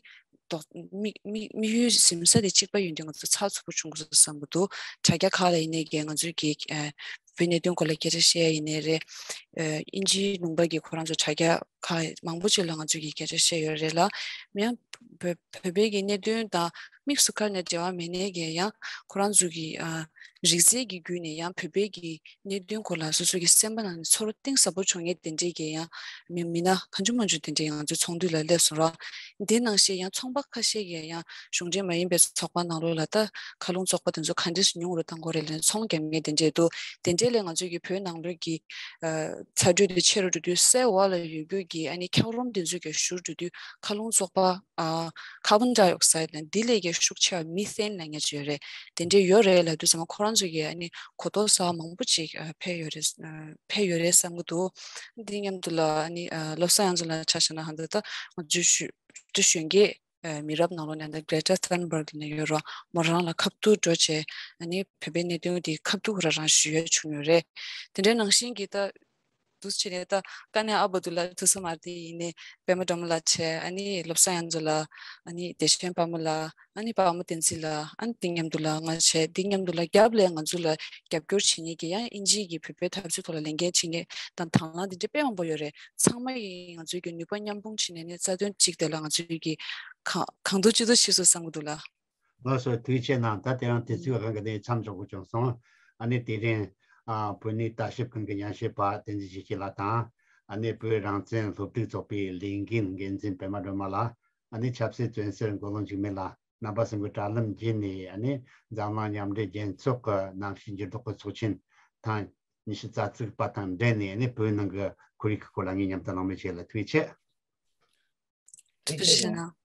དོགས་དམིགས་དམིགས་དམིགས་ཡུལ་ཟིན་ས་དེ་གཅིག་པ་ཡིན་དུས་ང་ཚོ་ཚགས་ཚུད་པོ་བྱུང་དགོས་བསམ་གྱི་འདུག་དྲ་རྒྱ་ཁག་ལ་ཡིན་ནའི་གི་ང་ཚོའི་གི་ཨ་བོད་གནད་དོན་སྐོར་ལ་སྐད་ཆ་བཤད་ཡ་ཡིན་ནའི་རེད། ཨ་དབྱིན་ཇིའི་ལུང་པ་གི་ཁོ་རང་ཚོ་དྲ་རྒྱ་ཁག་མང་པོ་ཅིག་ལ་ང་ཚོས་ཀྱི་སྐད་ཆ་བཤད་ཡོད་རེད་ལ། ཡང་བོད་བོད་པའི་གི་གནད་དོན་དང་དམིགས་སུ་བཀར་ནས་འབྲེལ་བ་མེད་ནའི་གི་ཡང་ཁོ་རང་ཚོ་གི་ཨ་ རིག་རྩལ་གྱི་བརྒྱུད་ནས་ཡང་བོད་པའི་གི་གནད་དོན་སྐོར་ལ་སོ་སོ་གི་སེམས་པ་ནང་ནས་ཚོར་བ་གཏིང་ཟབ་པོ་བྱུང་མཁན་དེ་འདྲས་ཀྱི་ཡང་མི་མི་སྣ་གང་བྱུང་མང་བྱུང་དེ་འདྲས་ང་ཚོའི་ཚོགས་འདུ་ལ་སླེབས་སོང་ར། དེ་ནང་བཞིན་ཡང་ཚོང་པ་ཁ་ཤས་ཀྱིས་ཡང་གཞུང་འབྲེལ་མ་ཡིན་པའི་ཚོགས་པ་ནང་ལོགས་ལ་ད་མཁའ་རླུང་བཙོག་པ་དེ་ཚོ་ག་འདྲས་སུ་ཉུང་རུ་བཏང་དགོས་རེད་ལབ་ནས་ཚོང་རྒྱག་མཁན་དེ་འདྲས་འདུག་དེ་འདྲས་ལས་ང་ཚོའི་གི་བོད་ནང་ལོགས་ཀྱི་ཨ་ཚ་དྲོད་དེ་ཆེ་རུ་འགྲོ་དུས་སའི་འོག་ལ་ཡོད་རྒྱུ་གི་ཨ་ནི་འཁྱགས་རོམ་དེ་ཚོ་གི་བཞུར་འགྲོ་དུས་མཁའ་རླུང་བཙོག་པ་ཨ་ཁར་བོན་ཌའི་ཨོག་སའིཌ་ལབ་འདི་ལས་ཀྱང་ཤུགས་ཆེ་བ་མི་ཐེན་ལབ་མཁན་ཅིག་ཡོད་རེད། དེ་འདྲས་ཡོད་རེད་ལབ་དུས་ཙམ་པ་ཁོ་རང་ཚོ་གིས་ཨ་ནི་གོ་རྟོགས་ཟ་བ་མང་པོ་ཅིག་ཨ་ཕེབས་ཡོད་རེད། ཨ་ཕེབས་ཡོད་རེད་བསམ་གྱི་འདུག་འདི་མཉམ་དུ་ལ་ཨ་ནི་ཨ་བློ་བཟང་ཡང་རྩེ་ལགས་ཆ་བཞག་ན་ཧ་འདི་ད་ང་ཚོའི་ཞུ་ཏུ་གཞོན་སྐྱེས་ཨ་མི་རབས་ནང་ལོགས་ནས་ད་Greta Thunberg་ལབ་ནས་ཡོད་ར། མོ་རང་ལ་ཁ་ཐུག་འགྲོ་བྱས་ཨ་ནི་བོད་པའི་གནད་དོན་འདི་ཁ་ཐུག་རང་རང་ཞུ་ཡ་བྱུང་ཡོད་རེད། དེ་འདྲའི་ནང་བཞིན་གྱི་ད་འདུག་བྱས་ནས་ད་དཀའ་གནད་ཨ་བ་དུ་ལ་ཐུགས་བསམ་མ་བདེ་ཡིན་ནས་པད་མ་སྒྲོལ་མ་ལགས་བྱས་ཨ་ནི་བློ་བཟང་ཡང་རྩེ་ལགས་ཨ་ནི་བདེ་ཆེན་དཔལ་མོ་ལགས་ཨ་ནི་དཔལ་མོ་བསྟན་འཛིན་ལགས་ཨ་ནི་འདི་མཉམ་དུ་ལ་ང་བྱས་འདི་མཉམ་དུ་ལ་རྒྱབ་ལས་ང་ཚོ་ལ་རྒྱབ་སྐྱོར་བྱེད་མཁན་གྱི་ཡང་ཨིན་ཇིའི་གི་བོད་པའི་འཐབ་རྩོད་ཐོག་ལ་ལས་འགན་བྱེད་མཁན་དང་དང་བླངས་འདི་འདྲ་དཔེ་མང་པོ་ཡོད་རེད། ཚང་མ་ཡིས་ང་ཚོའི་གི་ནུས་པ་མཉམ་སྤུངས་བྱས་ནས་ནི་རྩ་དོན་གཅིག་དེ་ལ་ང་ཚོའི་གི་གང་གང་ཐུབ་ཅི་ཐུབ་བྱེད་སོང་བསམ་གྱི་འདུག་ལགས། ལགས་སོ། ཐུགས་རྗེ་ཆེ་གནང་། ད་དེ་རིང་དུས་ཚོད་རང་གི་ནས་མཚམས་འཇོག་དགོས་བྱུང་སོང་། ཨ་ནི་དེ་རིང་ཨ་བོད་གནས་ལྟ་ཞིབ་ཁང་གི་ཉམས་ཞིབ་པ་བསྟན་འཛིན་ཆོས་སྐྱིད་ལགས་དང་། ཨ་ནི་བོད་རང་བཙན་སློབ་ཕྲུག་ཚོགས་པའི་ལས་འགན་འགན་འཛིན་པད་མ་སྒྲོལ་མ་ལགས། ཨ་ནི་ཆབ་སྲིད་བཙོན་ཟུར་མགོ་ལོག་འཇིགས་མེད་ལགས། རྣམ་པ་གསུམ་གྱིས་དྲ་ལམ་བརྒྱུད་ནས་ཨ་ནི་འཛམ་གླིང་མཉམ་འབྲེལ་རྒྱལ་ཚོགས་ཀྱི་གནམ་གཤིས་འགྱུར་ལྡོག་གི་ཚོགས་ཆེན་ཐེངས་ཉི་ཤུ་རྩ་གཅིག་པ་དང་འབྲེལ་ནས་ཨ་ནི་བོད་ནང་གི་ཁོར་ཡུག་གི་སྐོར་ལ་ངས་ཉམས་མདོ་གནང་མུས་བྱས་ལ་ཐུགས་རྗེ་ཆེ། ཐུགས་རྗེ་ཆེ་གནང་།